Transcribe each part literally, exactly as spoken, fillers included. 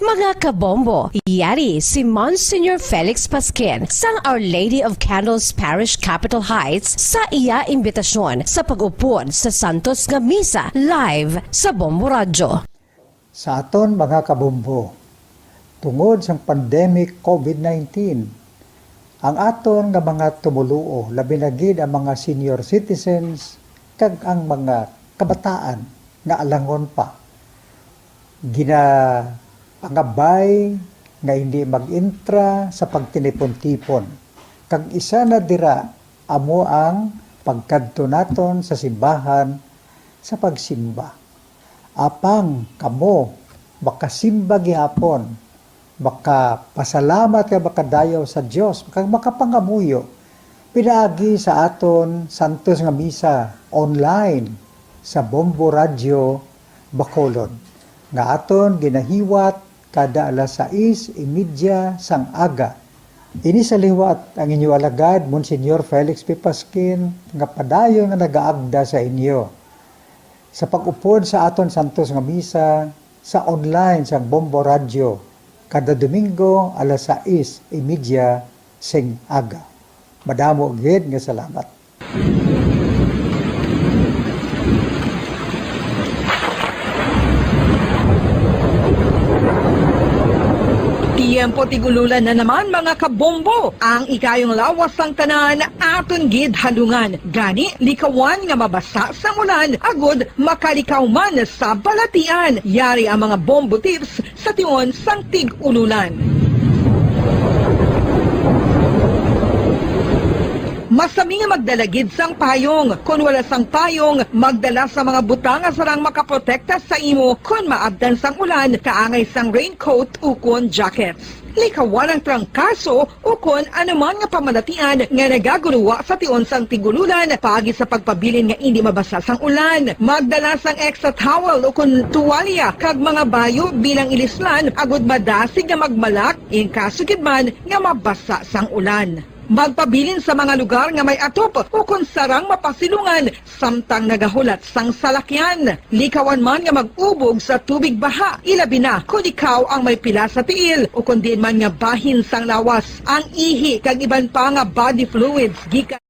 Mga kabombo, yari si Monsignor Felix Pasquin sang Our Lady of Candles Parish, Capitol Heights, sa iya imbitasyon sa pag-upod sa Santos nga Misa live sa Bombo Radyo. Sa aton mga kabombo, tungod sang pandemic COVID nineteen, ang aton nga mga tumoluo, labi na gid ang mga senior citizens kag ang mga kabataan nga alangon pa, ginapangabay nga hindi mag-intra sa pagtinipon-tipon, kag isa na dira amo ang pagkadto naton sa simbahan sa pagsimba. Apang kamo makasimba gihapon, makapasalamat kag makadayaw sa Dios, kag makapangamuyo pinaagi sa aton santos nga misa online sa Bombo Radyo Bacolod, nga aton ginahiwat kada alas sais y media sang aga. Ini sa liwat ang inyo alagad, Monsignor Felix P. Pasquin, nga padayon nga nagaagda sa inyo sa pag-upod sa aton santos nga misa sa online sang Bombo Radyo kada Domingo alas sais y media sing aga. Madamo gid nga salamat. Tiyempo tig-ululan na naman, mga kabombo. Ang ikayong lawas sang tanan aton gid halungan. Gani, likawan nga mabasa sang ulan agud makalikaw man sa balatian. Yari ang mga bombo tips sa tion sang tig-ululan. Masami nga magdala gid sang payong. Kon wala sang payong, magdala sa mga butang nga sarang makaprotekta sa imo kon maabtan sang ulan, kaangay sang raincoat ukon jackets. Likawan ang trangkaso ukon anuman nga pamalatian nga nagaguruwa sa tion sang tig-ululan, paagi sa pagpabilin nga indi mabasa sang ulan. Magdala sang extra towel ukon tuwalya kag mga bayo bilang ilislan agud madasig nga magmalak in kaso gid man nga mabasa sang ulan. Magpabilin sa mga lugar nga may atop ukon sarang mapasilungan samtang nagahulat sang salakyan. Likawan man nga mag-ubog sa tubig baha, ilabi na kon ikaw ang may pila sa tiil ukon diin man nga bahin sang lawas, ang ihi kag iban pa nga body fluids gikan.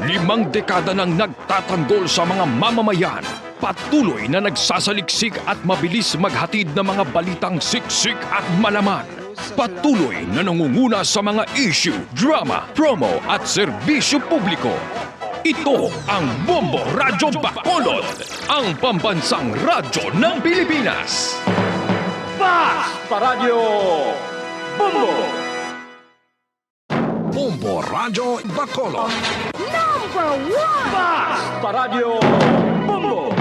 Limang dekada nang nagtatanggol sa mga mamamayan, patuloy na nagsasaliksik at mabilis maghatid ng mga balitang siksik at malaman. Patuloy na nangunguna sa mga issue, drama, promo at serbisyo publiko. Ito ang Bombo Radyo Bacolod, ang pambansang radyo ng Pilipinas. Fast pa Radyo Bombo! Bombo Radyo Bacolod. Number one! Fast pa Radyo Bombo!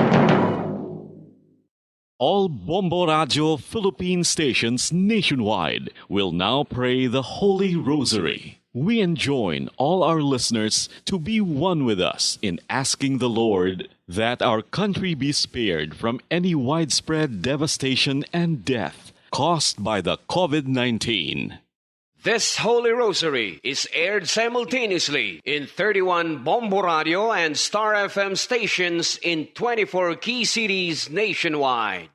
All Bombo Radyo Philippine stations nationwide will now pray the Holy Rosary. We enjoin all our listeners to be one with us in asking the Lord that our country be spared from any widespread devastation and death caused by the COVID nineteen. This Holy Rosary is aired simultaneously in thirty-one Bombo Radio and Star F M stations in twenty-four key cities nationwide.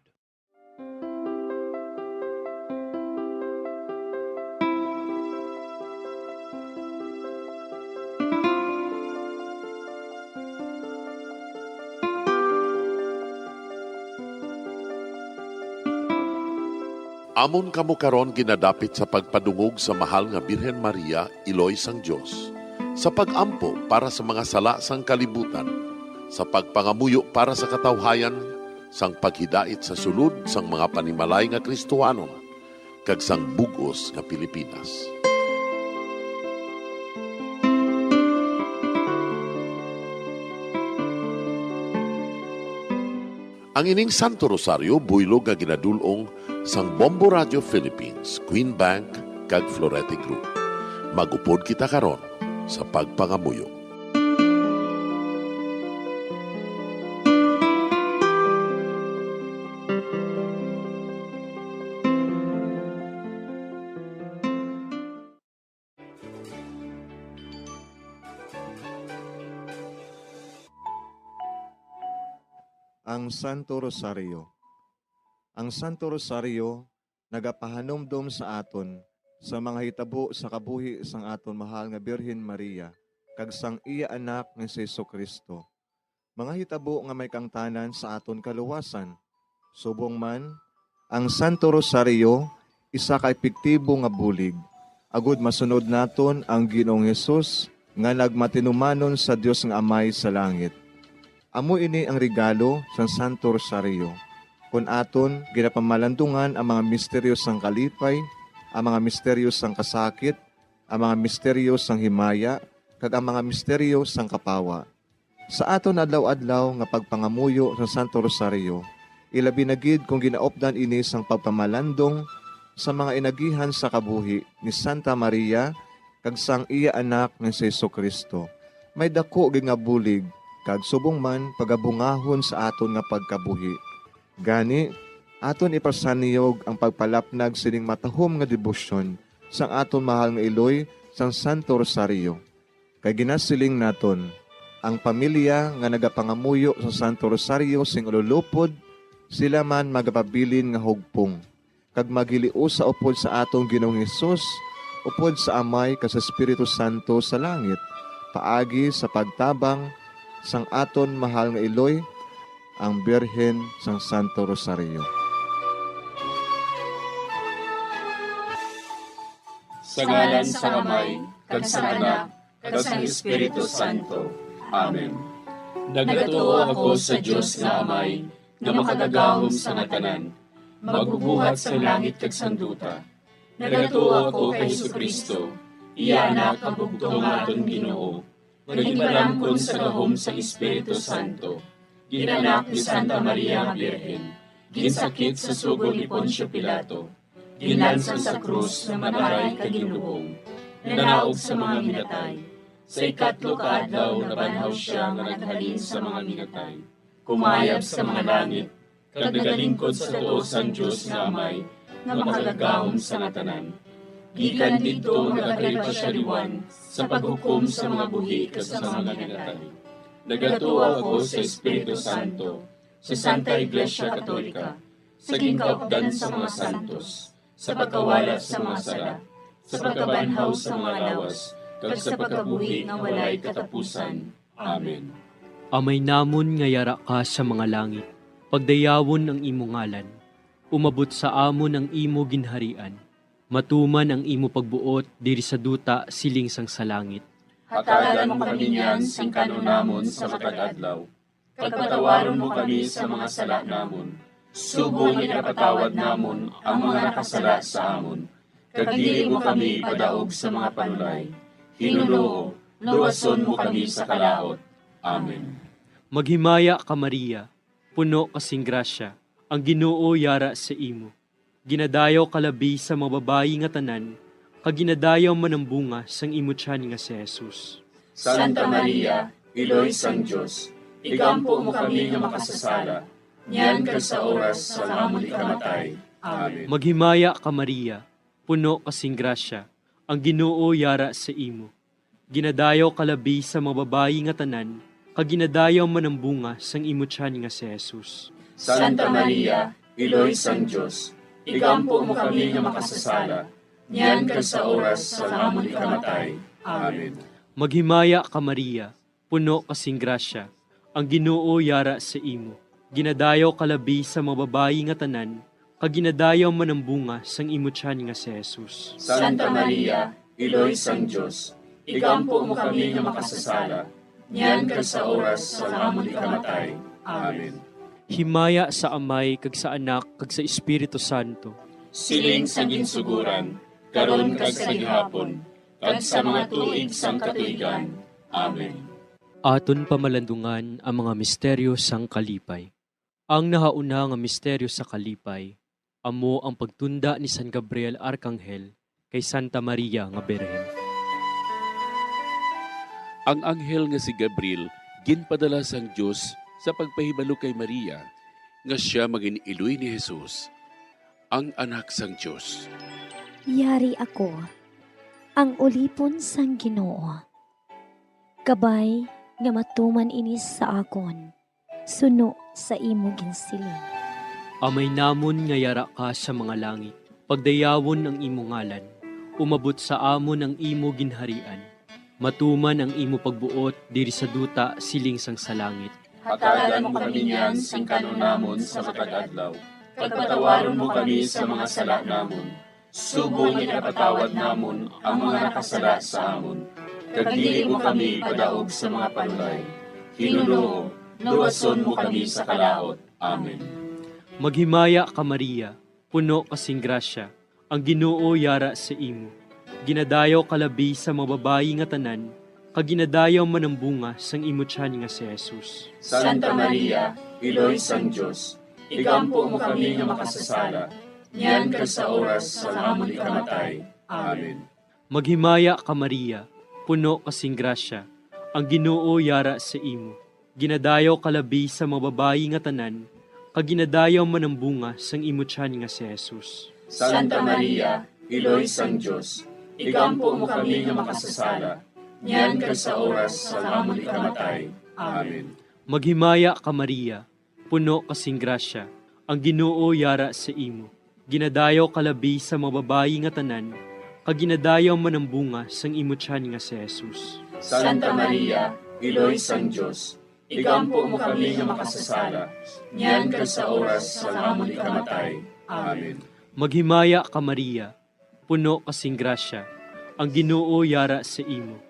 Amon kamo karon ginadapit sa pagpadungog sa Mahal nga Birhen Maria, Iloy sang Dios, sa pag-ampo para sa mga sala sang kalibutan, sa pagpangamuyo para sa katawhayan, sang paghidait sa sulod sang mga panimalay nga Kristohanon, kag sang bug-os nga Pilipinas. Ang ining Santo Rosario buylog nga ginadul-ong sang Bombo Radio Philippines, Queen Bank, kag Florete Group. Mag-upod kita karon sa pagpangamuyo. Ang Santo Rosario. Ang Santo Rosario nagapahanumdom sa aton sa mga hitabo sa kabuhi sang aton mahal nga Birhen Maria kag sang iya Anak nga si Jesu-Cristo, mga hitabo nga may kaangtanan sa aton kaluwasan. Subong man, ang Santo Rosario isa ka epektibo nga bulig agud masunod naton ang Ginoong Hesus nga nagmatinumanon sa Dios nga Amay sa langit. Amo ini ang regalo sang Santo Rosario. Kon aton ginapamalandungan ang mga misteryo sang kalipay, ang mga misteryo sang kasakit, ang mga misteryo sang himaya, kag ang mga misteryo sang kapawa. Sa aton adlaw-adlaw nga pagpangamuyo sa Santo Rosario, ilabi na gid kon ginaupdan ini sang pagpamalandong sa mga inagihan sa kabuhi ni Santa Maria kag sang iya Anak nga si Jesu-Cristo, may daku gid nga bulig kag subong man pagabungahon sa aton nga pagkabuhi. Gani, aton ipasaniyog ang pagpalapnag sining matahom nga debosyon sang aton mahal nga iloy sang Santo Rosario. Kay ginasiling naton, ang pamilya nga nagapangamuyo sa Santo Rosario sing ululupod, sila man magapabilin nga hugpong, kag maghiliusa upod sa aton Ginoong Hesus, upod sa Amay kag sa Espiritu Santo sa langit, paagi sa pagtabang sang aton mahal nga iloy, ang Birhen sang Santo Rosario. Sa ngalan sang Amay, kag sang Anak, kag sang Espiritu Santo. Amen. Nagatuo ako sa Dios nga Amay, nga makagagahom sa nga tanan, magbubuhat sang langit kag sang duta. Nagatuo ako kay Jesu-Cristo, iya Anak nga bugtong nga aton Ginoo, nga ginpalamkon sa gahom sang Espiritu Santo, ginanak ni Santa Maria nga Birhen, ginsakit sa sugo ni Poncio Pilato, ginlansang sa krus nga namatay kag ginlubong, nanaog sa mga minatay. Sa ikatlo ka adlaw nabanhaw sia nga naghalin sa mga minatay, kumayab sa mga langit, kag nagalingkod sa tuo sang Dios nga Amay, nga makagagahom sa nga tanan. Gikan didto nagakari pa sia liwan sa paghukom sa mga buhi kag sa mga minatay. Nagatuo ako sa Espiritu Santo, sa Santa Iglesia Katolika, sa ginkaupdan sa mga santos, sa pagkawala sa mga sala, sa pagkabanhaw sa mga lawas, kag sa pagkabuhi nga walay katapusan. Amen. Amay namon nga yara ka sa mga langit, pagdayawon ang imo ngalan. Umabot sa amon ang imo ginharian. Matuman ang imo pagbuot diri sa duta siling sang sa langit. Hatagan mo kami niyan sing kan-on namon sa matag adlaw, kag patawaron mo kami sa mga sala namon, subong nga ginapatawad namon ang mga nakasala sa amon, kag dili mo kami ipadaog sa mga panulay. Hinunoo, luwason mo kami sa kalaut. Amen. Maghimaya ka, Maria, puno ka sing grasya, ang Ginoo yara sa imo. Ginadayaw ka labi sa mga babayi nga tanan, kag ginadayaw man ang bunga sang imo tiyan nga si Jesus. Santa Maria, Iloy sang Dios, igampo mo kami nga makasasala, niyan kag sa oras sang amon ikamatay. Amen. Maghimaya ka, Maria, puno ka sing grasya, ang Ginoo yara sa imo. Ginadayaw ka labi sa mga babayi nga tanan, kag ginadayaw man ang bunga sang imo tiyan nga si Jesus. Santa Maria, Iloy sang Dios, igampo mo kami nga makasasala, niyan kag sa oras sang amon ikamatay. Amen. Maghimaya ka, Maria, puno ka sing grasya, ang Ginoo yara sa imo. Ginadayaw ka labi sa mga babayi nga tanan, kag ginadayaw man ang bunga sang imo tiyan nga si Jesus. Santa Maria, Iloy sang Dios, igampo mo kami nga makasasala, niyan kag sa oras sang amon ikamatay. Amen. Himaya sa Amay, kag sa Anak, kag sa Espiritu Santo. Siling sa ginsuguran, karon kag sa gihapon, kag sa mga tuig sang katuigan. Amen. Aton pamalandungan ang mga misteryo sang kalipay. Ang nahauna nga misteryo sa kalipay amo ang pagtunda ni San Gabriel Arkanghel kay Santa Maria nga Birhen. Ang anghel nga si Gabriel ginpadala sang Dios sa pagpahibalo kay Maria nga sia mangin-iloy ni Jesus, ang Anak sang Dios. Yari ako, ang ulipon sang Ginoo. Kabay nga matuman ini sa akon, suno sa imo ginsiling. Amay namon nga yara ka sa mga langit, pagdayawon ang imo ngalan. Umabot sa amon ang imo ginharian. Matuman ang imo pagbuot diri sa duta siling sang sa langit. Hatagan mo kami niyan sing kanon namon sa matag adlaw, kag patawaron mo kami sa mga sala namon, subong nga ginapatawad namon ang mga nakasala sa amon, kag dili mo kami ipadaog sa mga panulay. Ginoo, luwason mo kami sa kalaut. Amen. Maghimaya ka, Maria, puno ka sing grasya, ang Ginoo yara sa imo. Ginadayaw ka labi sa mga babayi nga tanan, kag ginadayaw man ang bunga sang imo tiyan nga si Jesus. Santa Maria, Iloy sang Dios, igampo mo kami nga makasasala, niyan kag sa oras sang amon ikamatay. Amen. Maghimaya ka, Maria, puno ka sing grasya, ang Ginoo yara sa imo. Ginadayaw ka labi sa mga babayi nga tanan, kag ginadayaw man ang bunga sang imo tiyan nga si Jesus. Santa Maria, Iloy sang Dios, igampo mo kami nga makasasala, niyan kag sa oras sang amon ikamatay. Amen. Maghimaya ka, Maria, puno ka sing grasya, ang Ginoo yara sa imo. Ginadayaw ka labi sa mga babayi nga tanan, kag ginadayaw man ang bunga sang imo tiyan nga si Jesus. Santa Maria, Iloy sang Dios, igampo mo kami nga makasasala, niyan kag sa oras sang amon ikamatay. Amen. Maghimaya ka, Maria, puno ka sing grasya, ang Ginoo yara sa imo.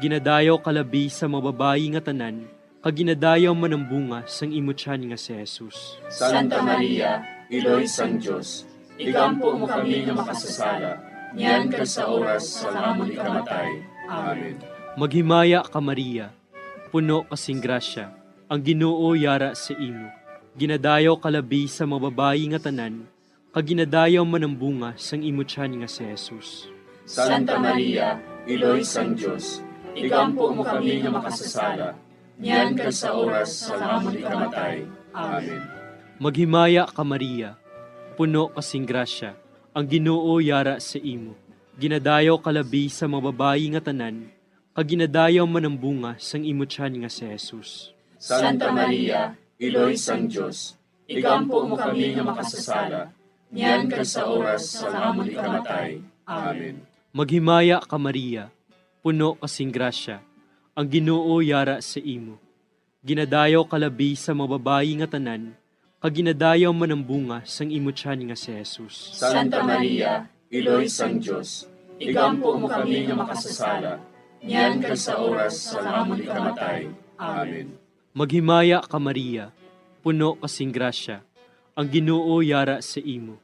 Ginadayaw ka labi sa mga babayi nga tanan, kag ginadayaw man ang bunga sang imo tiyan nga si Jesus. Santa Maria, Iloy sang Dios, igampo mo kami nga makasasala, niyan kag sa oras sang amon ikamatay. Amen. Maghimaya ka, Maria, puno ka sing grasya, ang Ginoo yara sa imo. Ginadayaw ka labi sa mga babayi nga tanan, kag ginadayaw man ang bunga sang imo tiyan nga si Jesus. Santa Maria, Iloy sang Dios, igampo mo kami nga makasasala, niyan kag sa oras sang amon ikamatay. Amen. Maghimaya ka, Maria, puno ka sing grasya, ang Ginoo yara sa imo. Ginadayaw ka labi sa mga babayi nga tanan, kag ginadayaw man ang bunga sang imo tiyan nga si Jesus. Santa Maria, Iloy sang Dios, igampo mo kami nga makasasala, niyan kag sa oras sang amon ikamatay. Amen. Maghimaya ka, Maria, puno ka sing grasya, ang Ginoo yara sa imo. Ginadayaw ka labi sa mga babayi nga tanan, kag ginadayaw man ang bunga sang imo tiyan nga si Jesus. Santa Maria, Iloy sang Dios, igampo mo kami nga makasasala, niyan kag sa oras sang amon ikamatay. Amen. Maghimaya ka, Maria, puno ka sing grasya, ang Ginoo yara sa imo.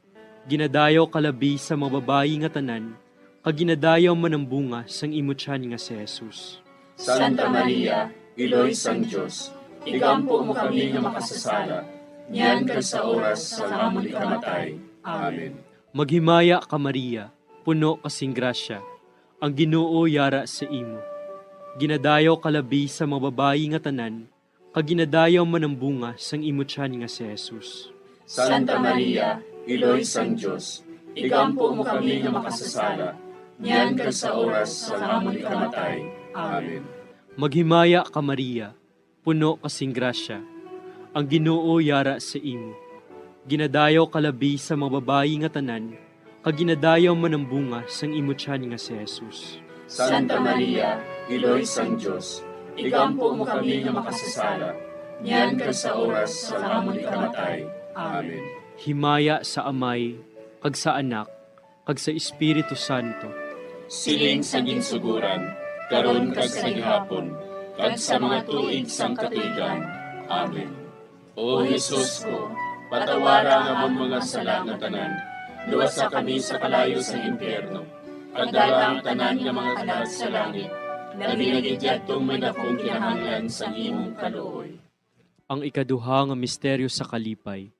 Ginadayaw ka labi sa mga babayi nga tanan, kag ginadayaw man ang bunga sang imo tiyan nga si Jesus. Santa Maria, Iloy sang Dios, igampo mo kami nga makasasala, niyan kag sa oras sang amon ikamatay. Amen. Maghimaya ka, Maria, puno ka sing grasya, ang Ginoo yara sa imo. Ginadayaw ka labi sa mga babayi nga tanan, kag ginadayaw man ang bunga sang imo tiyan nga si Jesus. Santa Maria, Iloy sang Dios, igampo mo kami nga makasasala, niyan kag sa oras sang amon ikamatay. Amen. Maghimaya ka, Maria, puno ka sing grasya, ang Ginoo yara sa imo. Ginadayaw ka labi sa mga babayi nga tanan, kag ginadayaw man ang bunga sang imo tiyan nga si Jesus. Santa Maria, Iloy sang Dios, igampo mo kami nga makasasala, niyan kag sa oras sang amon ikamatay. Amen. Himaya sa Amay, kag sa Anak, kag sa Espiritu Santo. Siling sa ginsugoran, karon kag sa gihapon, kag sa mga tuig sang katuigan. Amen. O Jesus ko, patawara ang amon mga sala nga tanan, luwasa kami sa kalayo sang impyerno, kag dala ang tanan nga mga kalag sa langit, labi na gid yadtong may dakong kinahanglan sang imong kaluoy. Ang ikaduha nga misteryo sa kalipay,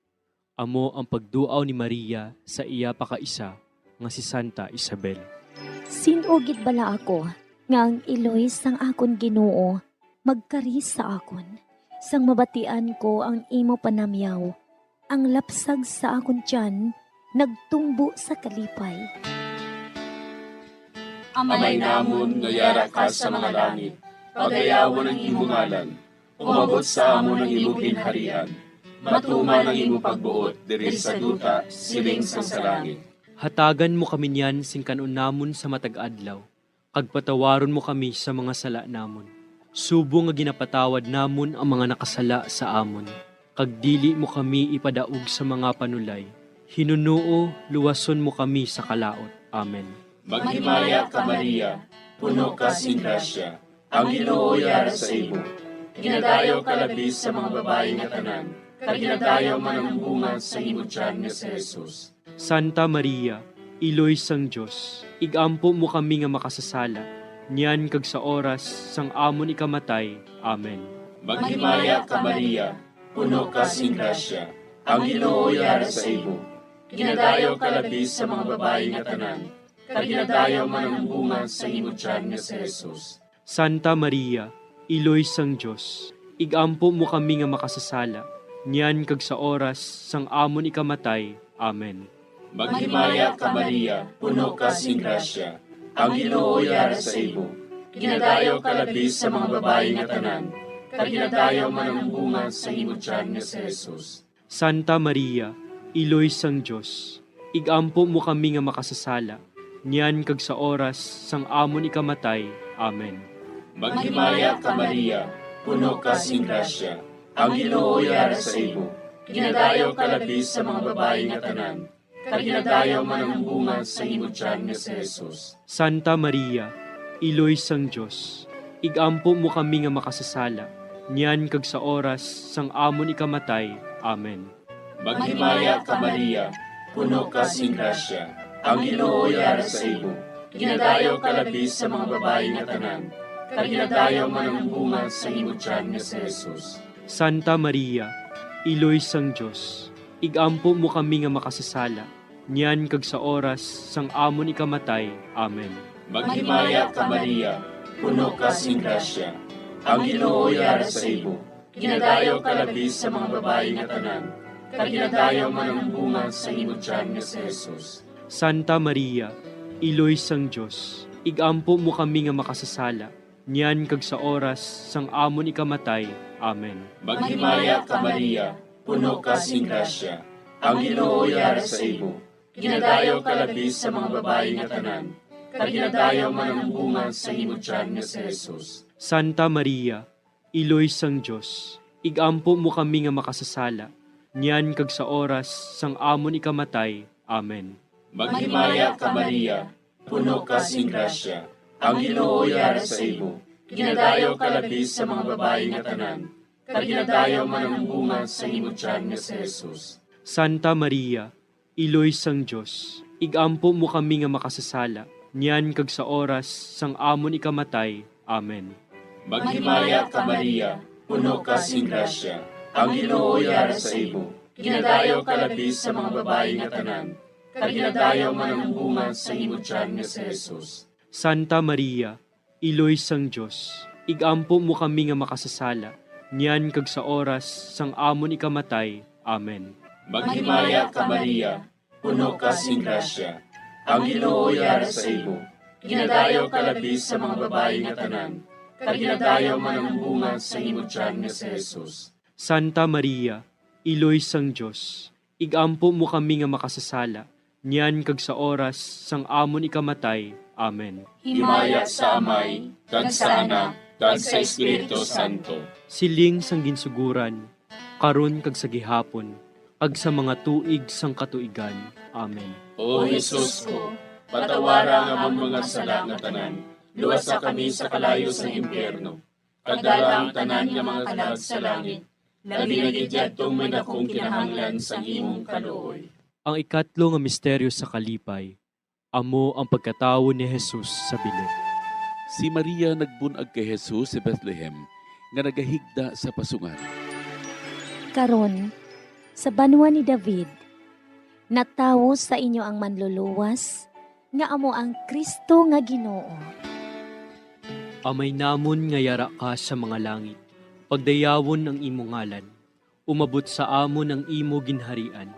amo ang pagduaw ni Maria sa iya pakaisa nga si Santa Isabel. Sin-o gid bala ako nga ang iloy sang akon Ginoo magkari sa akon? Sang mabatian ko ang imo panamyaw, ang lapsag sa akon tiyan nagtumbo sa kalipay. Amay namon nga yara ka sa mga langit, pagayawon ang imo ngalan. Umabot sa amon ang imo ginharian. Matuman ang imo pagbuot diri sa duta, siling sang sa langit. Hatagan mo kami niyan sing kan-on namon sa matag adlaw, kag patawaron mo kami sa mga sala namon, subong nga ginapatawad namon ang mga nakasala sa amon. Kag dili mo kami ipadaog sa mga panulay, hinunoo, luwason mo kami sa kalaut. Amen. Maghimaya ka, Maria, puno ka sing grasya, ang Ginoo yara sa imo. Ginadayaw ka labi sa mga babayi nga tanan, kag ginadayaw man ang bunga sa imo tiyan nga si Jesus. Santa Maria, Iloy sang Dios, ig-ampo mo kami nga makasasala, niyan kag sa oras sang amon ikamatay. Amen. Maghimaya ka, Maria, puno ka sing grasya, ang Ginoo yara sa imo. Ginadayaw ka labi sa mga babayi nga tanan, kag ginadayaw man ang bunga sa imo tiyan nga si Jesus. Santa Maria, Iloy sang Dios, ig-ampo mo kami nga makasasala, niyan kag sa oras sang amon ikamatay. Amen. Maghimaya ka, Maria, puno ka sing grasya, ang Ginoo yara sa imo. Ginadayaw ka labi sa mga babayi nga tanan, kag ginadayaw man ang bunga sa imo tiyan nga si Jesus. Santa Maria, Iloy sang Dios, ig-ampo mo kami nga makasasala, niyan kag sa oras sang amon ikamatay. Amen. Maghimaya ka, Maria, puno ka sing grasya, ang Ginoo yara sa imo. Ginadayaw ka labi sa mga babayi nga tanan, kag ginadayaw man ang bunga sa imo tiyan nga si Jesus. Santa Maria, Iloy sang Dios, ig-ampo mo kami nga makasasala, niyan kag sa oras sang amon ikamatay. Amen. Maghimaya ka, Maria, puno ka sing grasya, ang Ginoo yara sa imo. Ginadayaw ka labi sa mga babayi nga tanan, kag ginadayaw man ang bunga sa imo tiyan nga si Jesus. Santa Maria, Iloy sang Dios, ig-ampo mo kami nga makasasala, niyan kag sa oras sang amon ikamatay. Amen. Maghimaya ka, Maria, puno ka sing grasya, ang Ginoo yara sa imo. Ginadayaw ka labi sa mga babayi nga tanan, kag ginadayaw man ang bunga sa imo tiyan nga si Jesus. Santa Maria, Iloy sang Dios, ig-ampo mo kami nga makasasala, niyan kag sa oras sang amon ikamatay. Amen. Maghimaya ka, Maria, puno ka sing grasya, ang Ginoo yara sa imo. Ginadayaw ka labi sa mga babayi nga tanan, kag ginadayaw man ang bunga sa imo tiyan nga si Jesus. Santa Maria, Iloy sang Dios, ig-ampo mo kami nga makasasala, niyan kag sa oras sang amon ikamatay. Amen. Maghimaya ka, Maria, puno ka sing grasya, ang Ginoo yara sa imo. Ginadayaw ka labi sa mga babayi nga tanan, kag ginadayaw man ang bunga sa imo tiyan nga si Jesus. Santa Maria, Iloy sang Dios, ig-ampo mo kami nga makasasala, niyan kag sa oras sang amon ikamatay. Amen. Maghimaya ka, Maria, puno ka sing grasya, ang Ginoo yara sa imo. Ginadayaw ka labi sa mga babayi nga tanan, kag ginadayaw man ang bunga sa imo tiyan nga si Jesus. Santa Maria, Iloy sang Dios, ig-ampo mo kami nga makasasala, niyan kag sa oras sang amon ikamatay. Amen. Maghimaya ka, Maria, puno ka sing grasya, ang Ginoo yara sa imo. Ginadayaw ka labi sa mga babayi nga tanan, kag ginadayaw man ang bunga sa imo tiyan nga si Jesus. Santa Maria, Iloy sang Dios, ig-ampo mo kami nga makasasala, niyan kag sa oras sang amon ikamatay. Amen. Himaya sa Amay, kag sa Anak, kag sa Espiritu Santo. Siling sang ginsuguran, karon kag sa gihapon, kag sa mga tuig sang katuigan. Amen. O Jesus ko, patawara ang amon mga sala nga tanan, luwasa kami sa kalayo sang impyerno, kag dala ang tanan nga mga kalag sa langit, labi na gid yadtong may dakong kinahanglan sang imong kaluoy. Ang ikatlo nga misteryo sa kalipay, amo ang pagkatawo ni Jesus sa bilog. Si Maria nagbun-ag kay Jesus sa Bethlehem, nga nagahigda sa pasungan. Karon, sa banwa ni David, natawo sa inyo ang Manluluwas, nga amo ang Cristo nga Ginoo. Amay namon nga yara ka sa mga langit, pagdayawon ang imo ngalan. Umabot sa amon ang imo ginharian.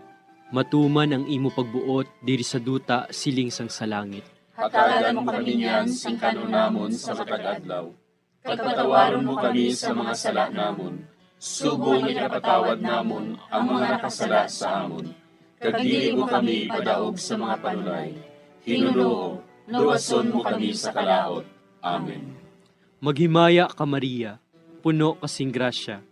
Matuman ang imo pagbuot diri sa duta siling sang sa langit. Hatagan mo kami niyan sing kan-on namon sa matag adlaw, kag patawaron mo kami sa mga sala namon, Subong nga ginapatawad namon ang mga nakasala sa amon, kag dili mo kami ipadaog sa mga panulay. Hinunoo, luwason mo kami sa kalaut. Amen. Maghimaya ka, Maria, puno ka sing grasya,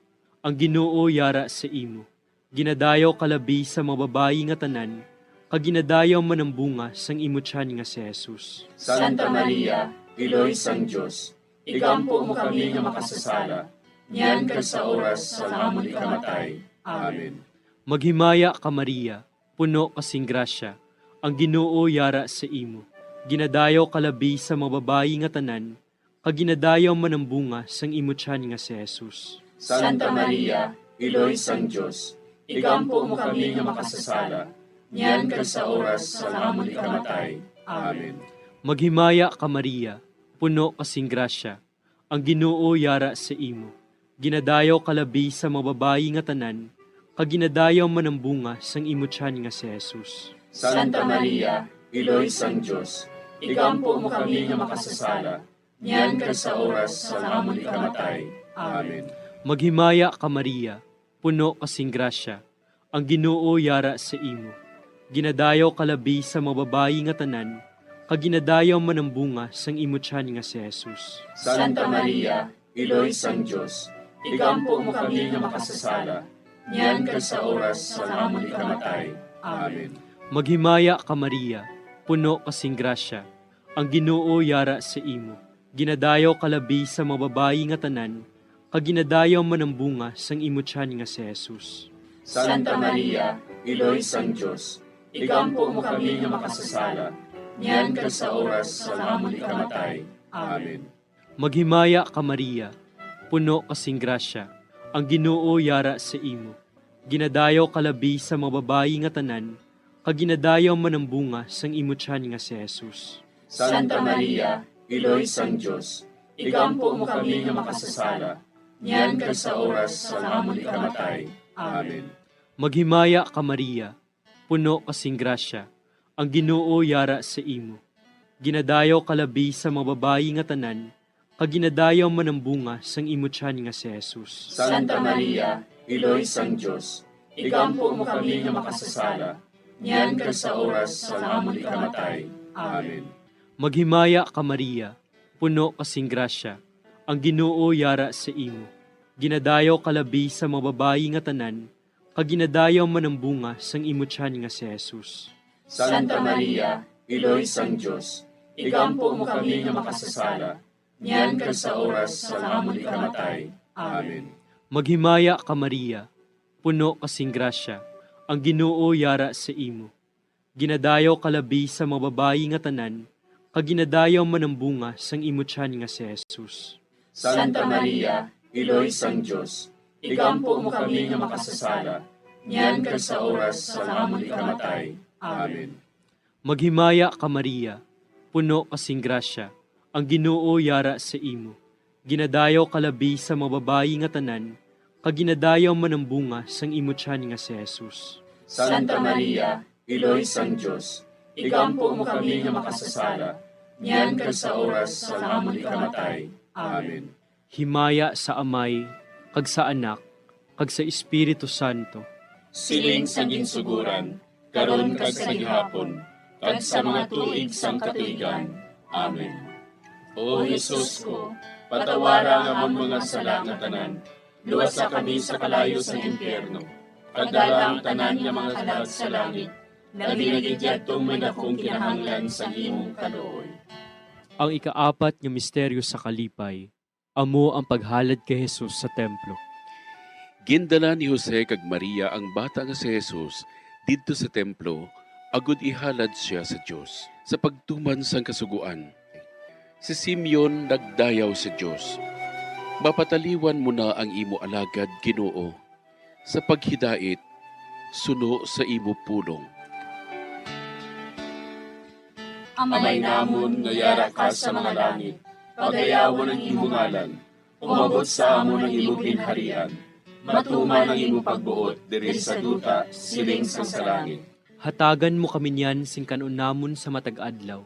ang Ginoo yara sa imo. Ginadayaw ka labi sa mga babayi nga tanan, kag ginadayaw man ang bunga sang imo tiyan nga si Jesus. Santa Maria, Iloy sang Dios, igampo mo kami nga makasasala, niyan kag sa oras sang amon ikamatay. Amen. Maghimaya ka, Maria, puno ka sing grasya, ang Ginoo yara sa imo. Ginadayaw ka labi sa mga babayi nga tanan, kag ginadayaw man ang bunga sang imo tiyan nga si Jesus. Santa Maria, Iloy sang Dios, igampo mo kami nga makasasala, niyan kag sa oras sang amon ikamatay. Amen. Maghimaya ka, Maria, puno ka sing grasya, ang Ginoo yara sa imo. Ginadayaw ka labi sa mga babayi nga tanan, kag ginadayaw man ang bunga sang imo tiyan nga si Jesus. Santa Maria, Iloy sang Dios, igampo mo kami nga makasasala, niyan kag sa oras sang amon ikamatay. Amen. Maghimaya ka, Maria, puno ka sing grasya, ang Ginoo yara sa imo. Ginadayaw ka labi sa mga babayi nga tanan, kag ginadayaw man ang bunga sang imo tiyan nga si Jesus. Santa Maria, Iloy sang Dios, igampo mo kami nga makasasala, niyan kag sa oras sang amon ikamatay. Amen. Maghimaya ka, Maria, puno ka sing grasya, ang Ginoo yara sa imo. Ginadayaw ka labi sa mga babayi nga tanan, kag ginadayaw man ang bunga sang imo tiyan nga si Jesus. Santa Maria, Iloy sang Dios, igampo mo kami nga makasasala, niyan kag sa oras sang amon ikamatay. Amen. Maghimaya ka, Maria, puno ka sing grasya, ang Ginoo yara sa imo. Ginadayaw ka labi sa mga babayi nga tanan, kag ginadayaw man ang bunga sang imo tiyan nga si Jesus. Santa Maria, Iloy sang Dios, igampo mo kami nga makasasala, niyan kag sa oras sang amon ikamatay. Amen. Maghimaya ka, Maria, puno ka sing grasya, ang Ginoo yara sa imo. Ginadayaw ka labi sa mga babayi nga tanan, kag ginadayaw man ang bunga sang imo tiyan nga si Jesus. Santa Maria, Iloy sang Dios, igampo mo kami nga makasasala, niyan kag sa oras sang amon ikamatay. Amen. Maghimaya ka, Maria, puno ka sing grasya, ang Ginoo yara sa imo. Ginadayaw ka labi sa mga babayi nga tanan, kag ginadayaw man ang bunga sang imo tiyan nga si Jesus. Santa Maria, Iloy sang Dios, igampo mo kami nga makasasala, niyan kag sa oras sang amon ikamatay. Amen. Maghimaya ka, Maria, puno ka sing grasya, ang Ginoo yara sa imo. Ginadayaw ka labi sa mga babayi nga tanan, kag ginadayaw man ang bunga sang imo tiyan nga si Jesus. Santa Maria, Iloy sang Dios, igampo mo kami nga makasasala, niyan kag sa oras sang amon ikamatay. Amen. Maghimaya ka, Maria, puno ka sing grasya, ang Ginoo yara sa imo. Ginadayaw ka labi sa mga babayi nga tanan, kag ginadayaw man ang bunga sang imo tiyan nga si Jesus. Santa Maria, Iloy sang Dios, igampo mo kami nga makasasala, niyan kag sa oras sang amon ikamatay. Amen. Himaya sa Amay, kag sa Anak, kag sa Espiritu Santo. Siling sa ginsuguran, karon kag sa gihapon, kag sa mga tuig sang katuigan. Amen. O Jesus ko, patawara ang amon mga sala nga tanan, luwasa kami sa kalayo sa impyerno, kag dala ang tanan nga mga kalag sa langit, labi na gid yadtong may dakong kinahanglan sa imong kaluoy. Ang ikaapat nga misteryo sa kalipay, amo ang paghalad kay Jesus sa templo. Gindala ni Jose kag Maria ang bata nga si Jesus didto sa templo, agod ihalad sia sa Dios. Sa pagtuman sang Kasugoan, si Simeon nagdayaw sa Dios, "Mapataliwan mo na ang imo alagad, Ginoo, sa paghidait suno sa imo pulong." Amay namon nga yara ka sa mga langit, pagayawon ang imo ngalan. Umabot sa amon ang imo ginharian. Matuman ang imo pagbuot diri sa duta, siling sang sa langit. Hatagan mo kami niyan sing kan-on namon sa matag adlaw,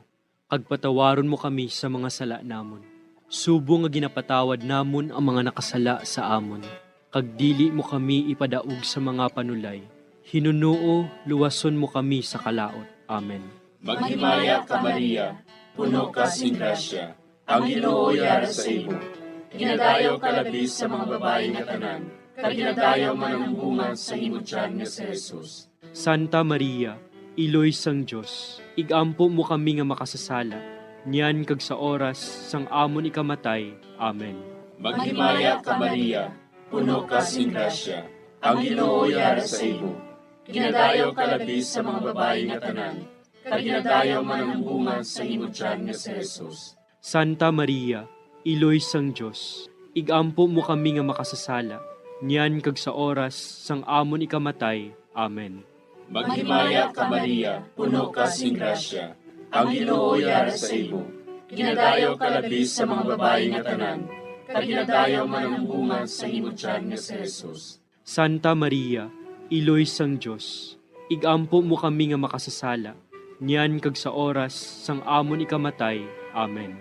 kag patawaron mo kami sa mga sala namon, subong nga ginapatawad namon ang mga nakasala sa amon. kag dili mo kami ipadaog sa mga panulay. Hinunoo, luwason mo kami sa kalaut. Amen. Maghimaya ka, Maria, puno ka sing grasya, ang Ginoo yara sa imo. Ginadayaw ka labi sa mga babayi nga tanan, kag ginadayaw man ang bunga sa imo tiyan nga si Jesus. Santa Maria, Iloy sang Dios, ig-ampo mo kami nga makasasala, niyan kag sa oras sang amon ikamatay. Amen. Maghimaya ka, Maria, puno ka sing grasya, ang Ginoo yara sa imo. Ginadayaw ka labi sa mga babayi nga tanan, kag ginadayaw man ang bunga sa imo tiyan nga si Jesus. Santa Maria, Iloy sang Dios, ig-ampo mo kami nga makasasala, niyan kag sa oras sang amon ikamatay. Amen. Maghimaya ka, Maria, puno ka sing grasya, ang Ginoo yara sa imo. Ginadayaw ka labi sa mga babayi nga tanan, kag ginadayaw man ang bunga sa imo tiyan nga si Jesus. Santa Maria, Iloy sang Dios, ig-ampo mo kami nga makasasala, niyan kag sa oras sang amon ikamatay. Amen.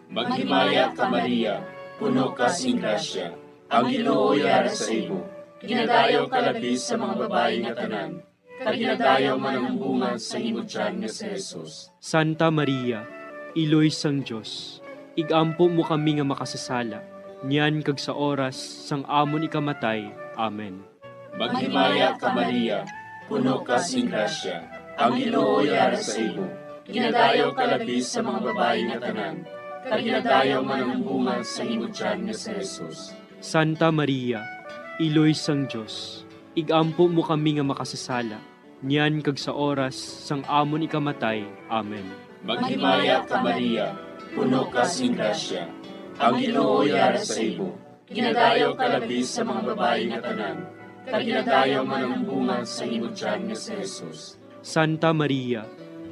Maghimaya ka, Maria, puno ka sing grasya, ang Ginoo yara sa imo. Ginadayaw ka labi sa mga babayi nga tanan, kag ginadayaw man ang bunga sa imo tiyan nga si Jesus. Santa Maria, Iloy sang Dios, ig-ampo mo kami nga makasasala, niyan kag sa oras sang amon ikamatay. Amen. Maghimaya ka, Maria, puno ka sing grasya, ang Ginoo yara sa imo. Ginadayaw ka labi sa mga babayi nga tanan, kag ginadayaw man ang bunga sa imo tiyan nga si Jesus. Santa Maria, Iloy sang Dios, ig-ampo mo kami nga makasasala, niyan kag sa oras sang amon ikamatay. Amen. Maghimaya ka, Maria, puno ka sing grasya, ang Ginoo yara sa imo. Ginadayaw ka labi sa mga babayi nga tanan, kag ginadayaw man ang bunga sa imo tiyan nga si Jesus. Santa Maria,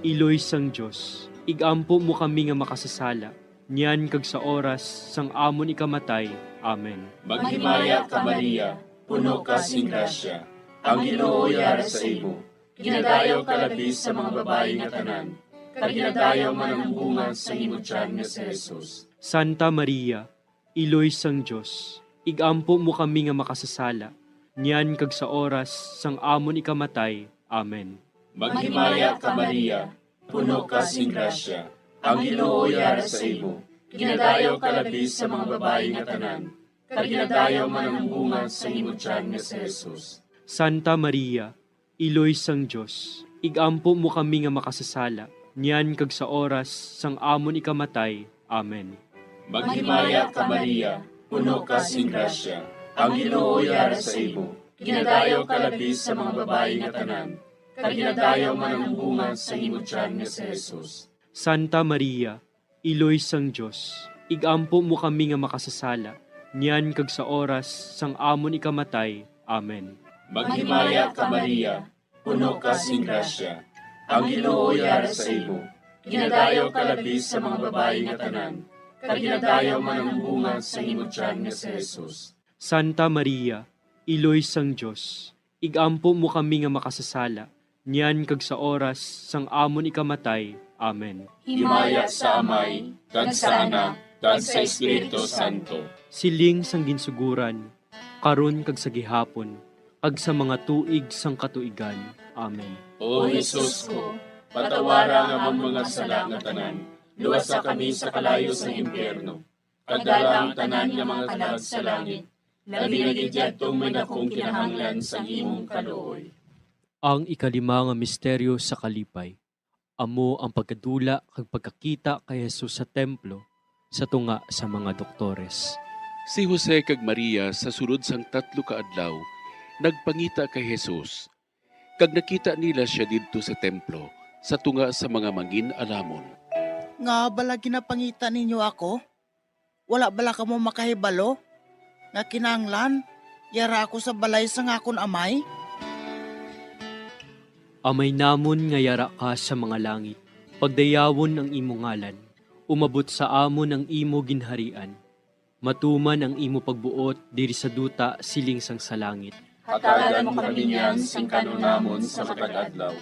Iloy sang Dios, ig-ampo mo kami nga makasasala, niyan kag sa oras sang amon ikamatay. Amen. Maghimaya ka, Maria, puno ka sing grasya, ang Ginoo yara sa imo. Ginadayaw ka labi sa mga babayi nga tanan, kag ginadayaw man ang bunga sa imo tiyan nga si Jesus. Santa Maria, Iloy sang Dios, ig-ampo mo kami nga makasasala, niyan kag sa oras sang amon ikamatay. Amen. Maghimaya ka, Maria, puno ka sing grasya, ang Ginoo yara sa imo. Ginadayaw ka labi sa mga babayi nga tanan, kag ginadayaw man ang bunga sa imo tiyan nga si Jesus. Santa Maria, Iloy sang Dios, ig-ampo mo kami nga makasasala, niyan kag sa oras sang amon ikamatay. Amen. Maghimaya ka, Maria, puno ka sing grasya, ang Ginoo yara sa imo. Ginadayaw ka labi sa mga babayi nga tanan, kag ginadayaw man ang bunga sa imo tiyan nga si Jesus. Santa Maria, Iloy sang Dios, ig-ampo mo kami nga makasasala, niyan kag sa oras sang amon ikamatay. Amen. Maghimaya ka, Maria, puno ka sing grasya, ang Ginoo yara sa imo. Ginadayaw ka labi sa mga babayi nga tanan, kag ginadayaw man ang bunga sa imo tiyan nga si Jesus. Santa Maria, Iloy sang Dios, ig-ampo mo kami nga makasasala, niyan kag sa oras sang amon ikamatay. Amen. Himaya sa Amay, kag sa Anak, kag sa Espiritu Santo. Siling sang ginsuguran, karon kag sa gihapon, kag sa mga tuig sang katuigan. Amen. O Jesus ko, patawara ang amon mga sala nga tanan, luwasa kami sa kalayo sang impyerno, kag dala ang tanan nga mga kalag sa langit, labi na gid yadtong may dakong kinahanglan sang imong kaluoy. Ang ikalima nga misteryo sa kalipay, amo ang pagkadula kag pagkakita kay Jesus sa templo sa tunga sa mga doktores. Si Jose kag Maria sa sulod sang tatlo ka adlaw nagpangita kay Jesus, kag nakita nila sia didto sa templo sa tunga sa mga mangin-alamon. Ngaa bala ginapangita ninyo ako? Wala bala kamo makahibalo nga kinahanglan yara ako sa balay sang akon Amay? Amay namon nga yara ka sa mga langit, pagdayawon ang imo ngalan, umabot sa amon ang imo ginharian, matuman ang imo pagbuot diri sa duta siling sang sa langit. Hatagan mo kami niyan sing kan-on namon sa matag adlaw,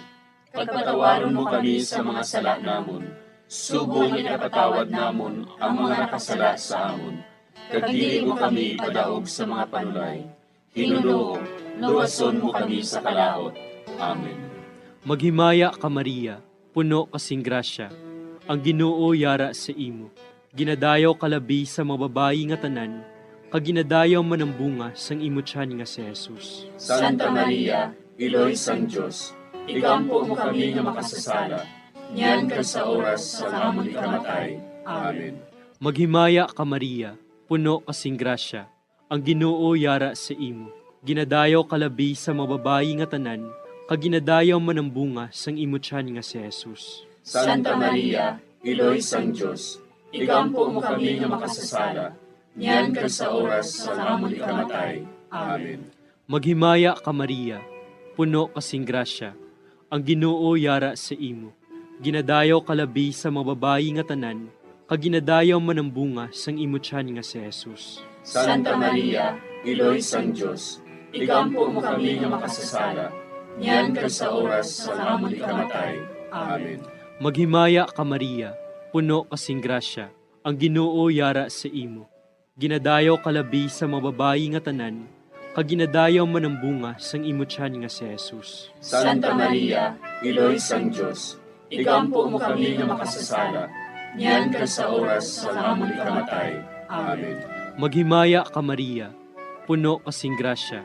kag patawaron mo kami sa mga sala namon, subong nga ginapatawad namon ang mga nakasala sa amon, kag dili mo kami ipadaog sa mga panulay, Ginoo, luwason mo kami sa kalaut. Amen. Maghimaya ka, Maria, puno ka sing grasya, ang Ginoo yara sa imo. Ginadayaw ka labi sa mga babayi nga tanan, kag ginadayaw man ang bunga sang imo tiyan nga si Jesus. Santa Maria, Iloy sang Dios, igampo mo kami nga makasasala, niyan kag sa oras sang amon ikamatay. Amen. Maghimaya ka, Maria, puno ka sing grasya, ang Ginoo yara sa imo. Ginadayaw ka labi sa mga babayi nga tanan, kag ginadayaw man ang bunga sang imo tiyan nga si Jesus. Santa Maria, Iloy sang Dios, igampo mo kami nga makasasala, niyan kag sa oras sang amon ikamatay. Amen. Maghimaya ka, Maria, puno ka sing grasya, ang Ginoo yara sa imo. Ginadayaw ka labi sa mga babayi nga tanan, kag ginadayaw man ang bunga sang imo tiyan nga si Jesus. Santa Maria, Iloy sang Dios, igampo mo kami nga makasasala, niyan kag sa oras sang amon ikamatay. Amen. Maghimaya ka, Maria, puno ka sing grasya, ang Ginoo yara sa imo. Ginadayaw ka labi sa mga babayi nga tanan, kag ginadayaw man ang bunga sang imo tiyan nga si Jesus. Santa Maria, Iloy sang Dios, igampo mo kami nga makasasala, niyan kag sa oras sang amon ikamatay. Amen. Maghimaya ka, Maria, puno ka sing grasya,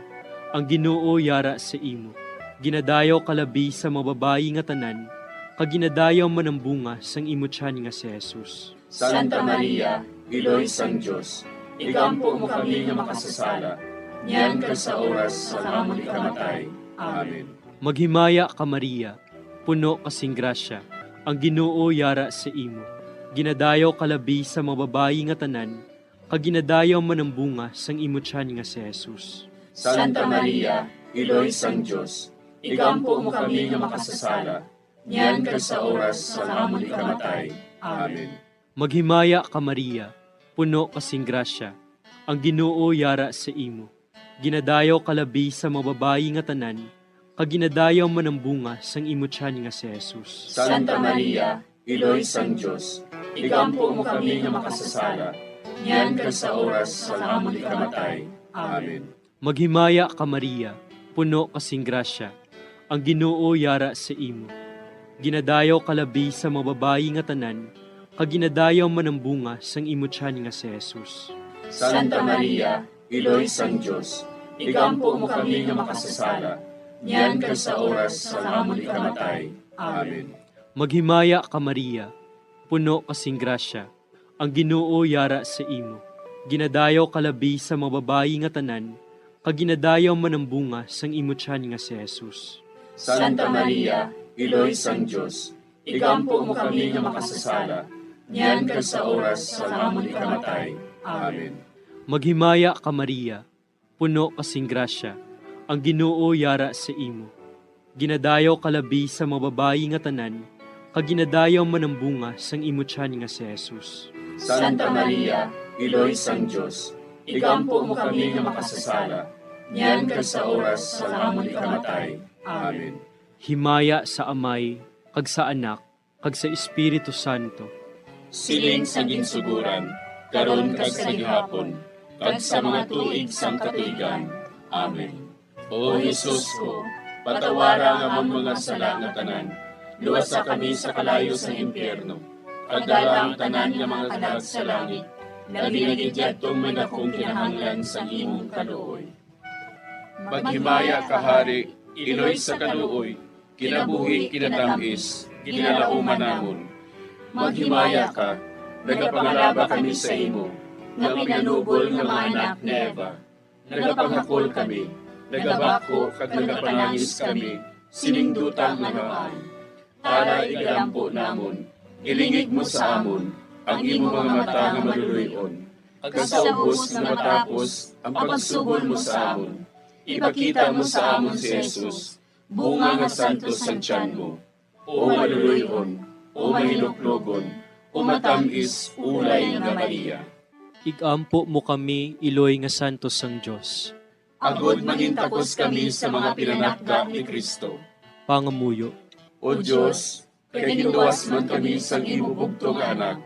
ang Ginoo yara sa imo. Ginadayaw ka labi sa mga babayi nga tanan, kag ginadayaw man ang bunga sang imo tiyan nga si Jesus. Santa Maria, Iloy sang Dios, igampo mo kami nga makasasala, niyan kag sa oras sang amon ikamatay. Amen. Maghimaya ka, Maria, puno ka sing grasya, ang Ginoo yara sa imo. Ginadayaw ka labi sa mga babayi nga tanan, kag ginadayaw man ang bunga sang imo tiyan nga si Jesus. Santa Maria, Iloy sang Dios, igampo mo kami nga makasasala, niyan kag sa oras sang amon ikamatay. Amen. Maghimaya ka, Maria, puno ka sing grasya, ang Ginoo yara sa imo. Ginadayaw ka labi sa mga babayi nga tanan, kag ginadayaw man ang bunga sang imo tiyan nga si Jesus. Santa Maria, Iloy sang Dios, igampo mo kami nga makasasala, niyan kag sa oras sang amon ikamatay. Amen. Maghimaya ka, Maria, puno ka sing grasya, ang Ginoo yara sa imo. Ginadayaw ka labi sa mga babayi nga tanan, kag ginadayaw man ang bunga sang imo tiyan nga si Jesus. Santa Maria, Iloy sang Dios, igampo mo kami nga makasasala, niyan kag sa oras sang amon ikamatay. Amen. Maghimaya ka, Maria, puno ka sing grasya, ang Ginoo yara sa imo. Ginadayaw ka labi sa mga babayi nga tanan, kag ginadayaw man ang bunga sang imo tiyan nga si Jesus. Santa Maria, Iloy sang Dios, igampo mo kami nga makasasala, niyan kag sa oras sang amon ikamatay. Amen. Maghimaya ka, Maria, puno ka sing grasya, ang Ginoo yara sa imo. Ginadayaw ka labi sa mga babayi nga tanan, kag ginadayaw man ang bunga sang imo tiyan nga si Jesus. Santa Maria, Iloy sang Dios, igampo mo kami nga makasasala, niyan kag sa oras sang amon ikamatay. Amen. Himaya sa Amay, kag sa Anak, kag sa Espiritu Santo. Siling sa ginsugoran, karon kag sa gihapon, kag sa mga tuig sang katuigan. Amen. O Jesus ko, patawara ang amon mga sala nga tanan, luwasa kami sa kalayo sang impyerno, kag dala ang tanan nga mga kalag sa langit, labi na gid yadtong may dakong kinahanglan sang imong kaluoy. Maghimaya ka, Hari, Iloy sa kaluoy, kinabuhi, kinatamis, ginalauman namon. Maghimaya ka, nagapangalaba kami sa imo, nga pinanubol nga mga anak ni Eva. Nagapanghakol kami, nagabakho kag nagapanangis kami, sining duta nga nawaan. Tara, igalampo namon, ilingig mo sa amon ang imo mga mata nga maluluy-on, kag sa ubos nga matapos ang pagsugol mo sa amon, ipakita mo sa amon si Jesus, bunga nga santos sang tiyan mo. O maluluy-on, o mahinuklogon, o matamis ulay nga Maria. Igampo mo kami, Iloy nga santos sang Dios. Agod mangintakos kami sa mga pinanakda ni Cristo. Pangamuyo. O Dios, kay ginluwas man kami sang imo bugtong nga Anak,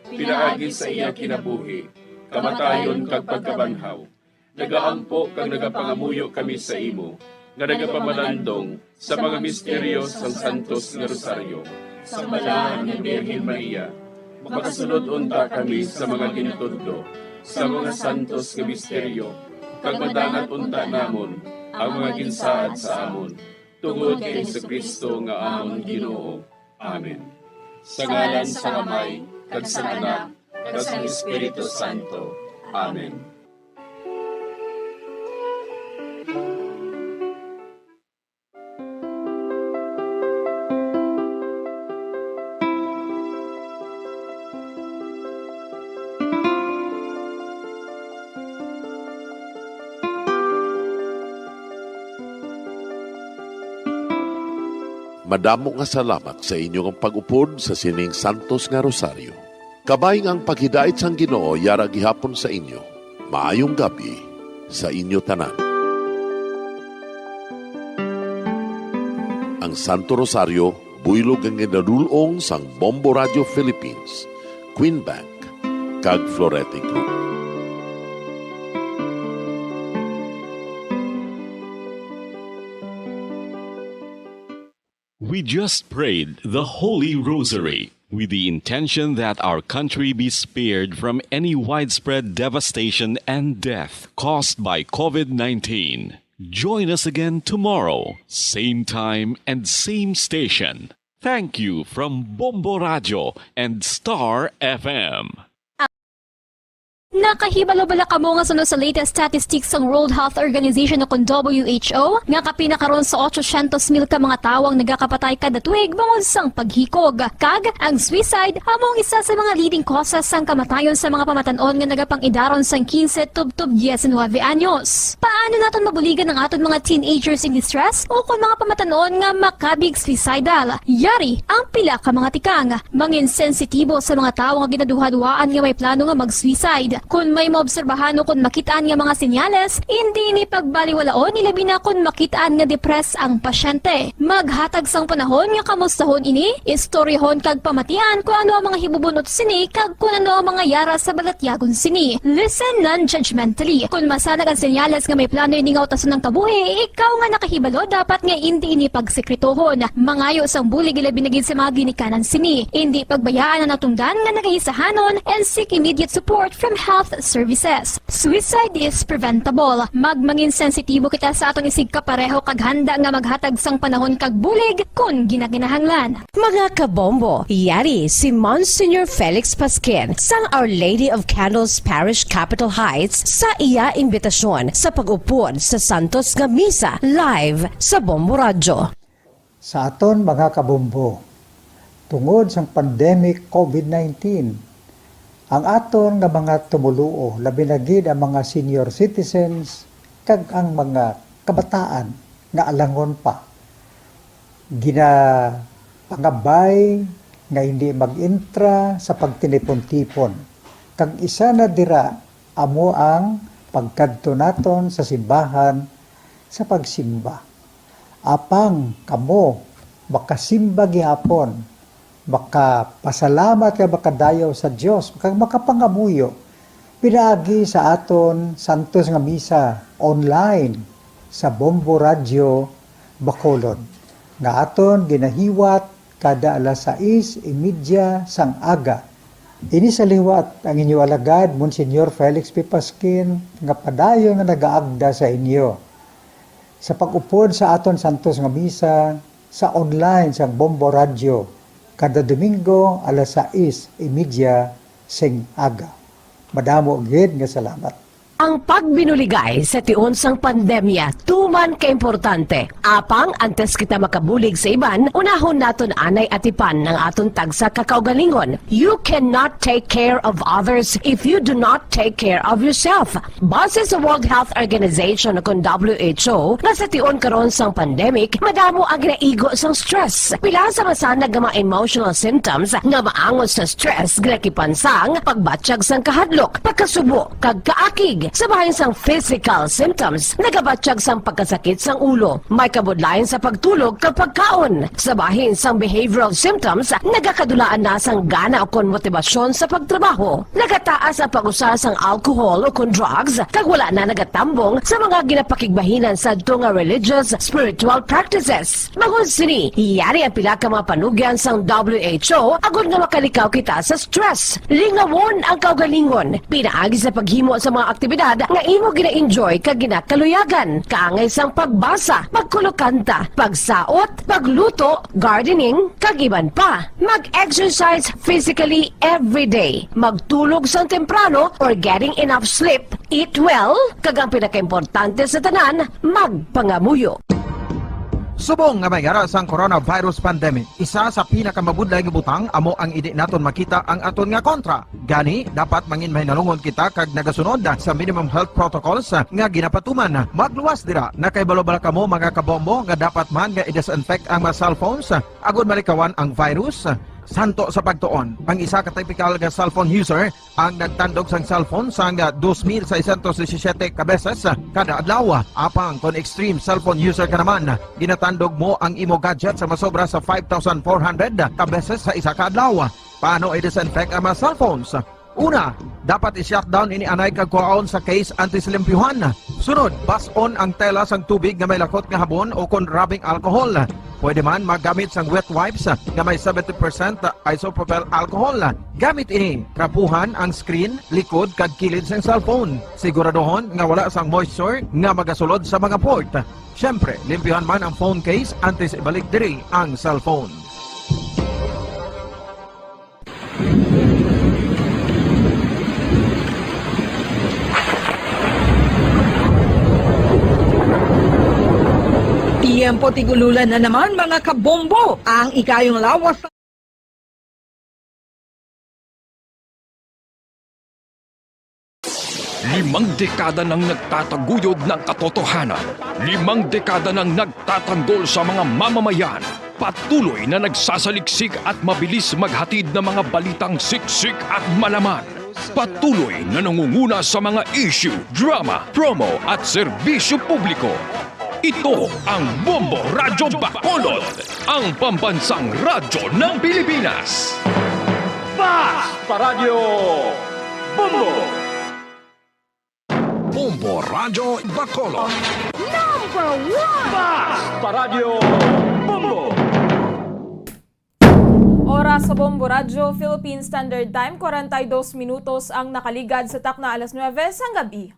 pinaagi sa iya kinabuhi, kamatayon kag pagkabanhaw, Nagaampo kag nagapangamuyo kami sa imo, nga nagapamalandong sa mga misteryo sang Santos nga Rosaryo. Sa Balaan nga Birhen Maria, makasulod unta kami sa mga ginatudlo sa mga santos nga misteryo, kag madangat unta namon ang mga ginsaad sa amon, tungod kay Jesu-Cristo nga amon Ginoo. Amen. Sa ngalan sang Amay, kag sang Anak, kag sang Espiritu Santo. Amen. Madamo nga salamat sa inyo nga pag-upod sa sining santos nga rosaryo. Kabay nga ang paghidait sang Ginoo yara gihapon sa inyo. Maayong gab-i sa inyo tanan. Ang Santo Rosario, buylog nga ginadul-ong sang Bombo Radio Philippines, Queen Bank, kag Florete Group. We just prayed the Holy Rosary with the intention that our country be spared from any widespread devastation and death caused by COVID nineteen. Join us again tomorrow, same time and same station. Thank you from Bombo Radio and Star F M. Nakahibalo bala kamo nga suno sa latest statistics sang World Health Organization o kon W H O, nga kapin na karon sa ochocientos mil ka mga tawo ang nagakapatay kada tuig bangod sang paghikog? Kag ang suicide amo ang isa sa mga leading causes sang kamatayon sa mga pamatan-on nga nagapang-idaron sang quince tubtob diecinuebe anyos. Paano naton mabuligan ang aton mga teenagers in distress o kon mga pamatan-on nga makabig suicidal? Yari ang pila ka mga tikang. Mangin sensitibo sa mga tawo nga ginaduhaduhaan nga may plano nga mag-suicide. Kon may maobserbahan o kon makit-an nga mga senyales, indi ini pagbaliwalaon, ilabi na kon makit-an nga depressed ang pasyente. Maghatag sang panahon nga kamustahon ini, istoryahon kag pamatian kon ano ang mga hibubun-ot sini kag kon ano ang mga yara sa balatyagon sini. Listen non-judgmentally. Kon masanag ang senyales nga may plano ini nga utason ang kabuhi, ikaw nga nakahibalo dapat nga indi ini pagsekretohon. Mangayo sang bulig, ilabi na gid sa mga ginikanan sini. Indi pagbayaan ang natungdan nga nagahisahanon and seek immediate support from health services. Suicide is preventable. Magmangin sensitibo kita sa aton isigkapareho kag handa nga maghatag sang panahon kag bulig kon ginakinahanglan. Mga kabombo, yari si Monsignor Felix Pasquin sang Our Lady of Candles Parish, Capitol Heights, sa iya imbitasyon sa pag-upod sa Santos nga Misa live sa Bombo Radyo. Sa aton mga kabombo, tungod sang pandemic COVID nineteen, ang aton nga mga tumoluo, labi na gid ang mga senior citizens kag ang mga kabataan nga alangon pa, ginapangabay nga hindi mag-intra sa pagtinipon-tipon, kag isa na dira amo ang pagkadto naton sa simbahan sa pagsimba. Apang kamo makasimba gihapon, makapasalamat kag makadayaw sa Dios, kag makapangamuyo pinaagi sa aton santos nga misa online sa Bombo Radyo Bacolod, nga aton ginahiwat kada alas sais y media sang aga. Ini sa liwat ang inyo alagad, Monsignor Felix P. Pasquin, nga padayon nga nagaagda sa inyo sa pag-upod sa aton santos nga misa sa online sang Bombo Radyo kada Domingo alas sais y media sing aga. Madamo gid nga salamat. Ang pagbinuligay sa tion sang pandemya tuman kaimportante. Apang antes kita makabulig sa iban, unahon naton anay atipan ang aton tagsa ka kaugalingon. You cannot take care of others if you do not take care of yourself. Base sa World Health Organization, kon W H O, nga sa tion karon sang pandemic, madamo ang ginaigo sang stress. Pila sa masanag nga mga emotional symptoms nga maangot sa stress ginakipan sang pagbatyag sang kahadlok, pagkasubo, kag kaakig. Sa bahin sang physical symptoms, nagabatyag sang pagkasakit sang ulo, may kabudlayan sa pagtulog kag pagkaon. Sa bahin sang behavioral symptoms, nagakadulaan na sang gana ukon motibasyon sa pagtrabaho. Nagataas ang pag-usar sang alcohol ukon drugs, kag wala na nagatambong sa mga ginapakigbahinan sadto nga religious, spiritual practices. Bangod sini, yari ang pila ka mga panugyan sang W H O agod nga makalikaw kita sa stress. Lingawon ang kaugalingon pinaagi sa paghimo sa mga aktibidad nga imo gina-enjoy kag ginakaluyagan, kaangay sang pagbasa, pagkulokanta, pagsaot, pagluto, gardening, kag iban pa. Mag-exercise physically every day. Magtulog sang temprano or getting enough sleep. Eat well, kag ang pinakaimportante sa tanan, magpangamuyo. Subong nga may ara sang coronavirus pandemic, isa sa pinakamabudlay nga butang amo ang indi naton makita ang aton nga kontra. Gani, dapat mangin mahinalungon kita kag nagasunod sa minimum health protocols nga ginapatuman. Magluwas dira, nakahibalo bala kamo, mga kabombo, nga dapat man nga i-disinfect ang mga cellphones agod malikawan ang virus? Santo sa pagtuon, ang isa ka typical nga cellphone user ang nagtandog sang cellphone sang dos mil seiscientos disisiete ka beses kada adlaw. Apang kon extreme cellphone user ka naman, ginatandog mo ang imo gadget sa masobra sa five thousand four hundred ka beses sa isa ka adlaw. Paano i-disinfect ang mga cellphones? Una, dapat i-shutdown ini anay kag kuhaon sa case antes limpyuhan. Sunod, bas-on ang tela sang tubig nga may lakot nga habon o kon rubbing alcohol. Pwede man maggamit sang wet wipes nga may seventy percent isopropyl alcohol. Gamit ini, trapuhan ang screen, likod, kag kilid sang cellphone. Siguraduhon nga wala sang moisture nga magasulod sa mga port. Siyempre, limpyuhan man ang phone case antes ibalik diri ang cellphone. Tiyempo tig-ululan na naman, mga kabombo. Ang ikayong lawas sa Limang dekada nang nagtataguyod ng katotohanan. Limang dekada nang nagtatanggol sa mga mamamayan. Patuloy na nagsasaliksik at mabilis maghatid ng mga balitang siksik at malaman. Patuloy na nangunguna sa mga issue, drama, promo at serbisyo publiko. Ito ang Bombo Radyo Bacolod, ang pambansang radyo ng Pilipinas. Basta Radyo Bombo! Bombo Radyo Bacolod. Number one! Basta Radyo Bombo! Oras sa Bombo Radyo, Philippine Standard Time, kwarenta y dos minutos ang nakaligad sa takna alas nuebe sang gab-i.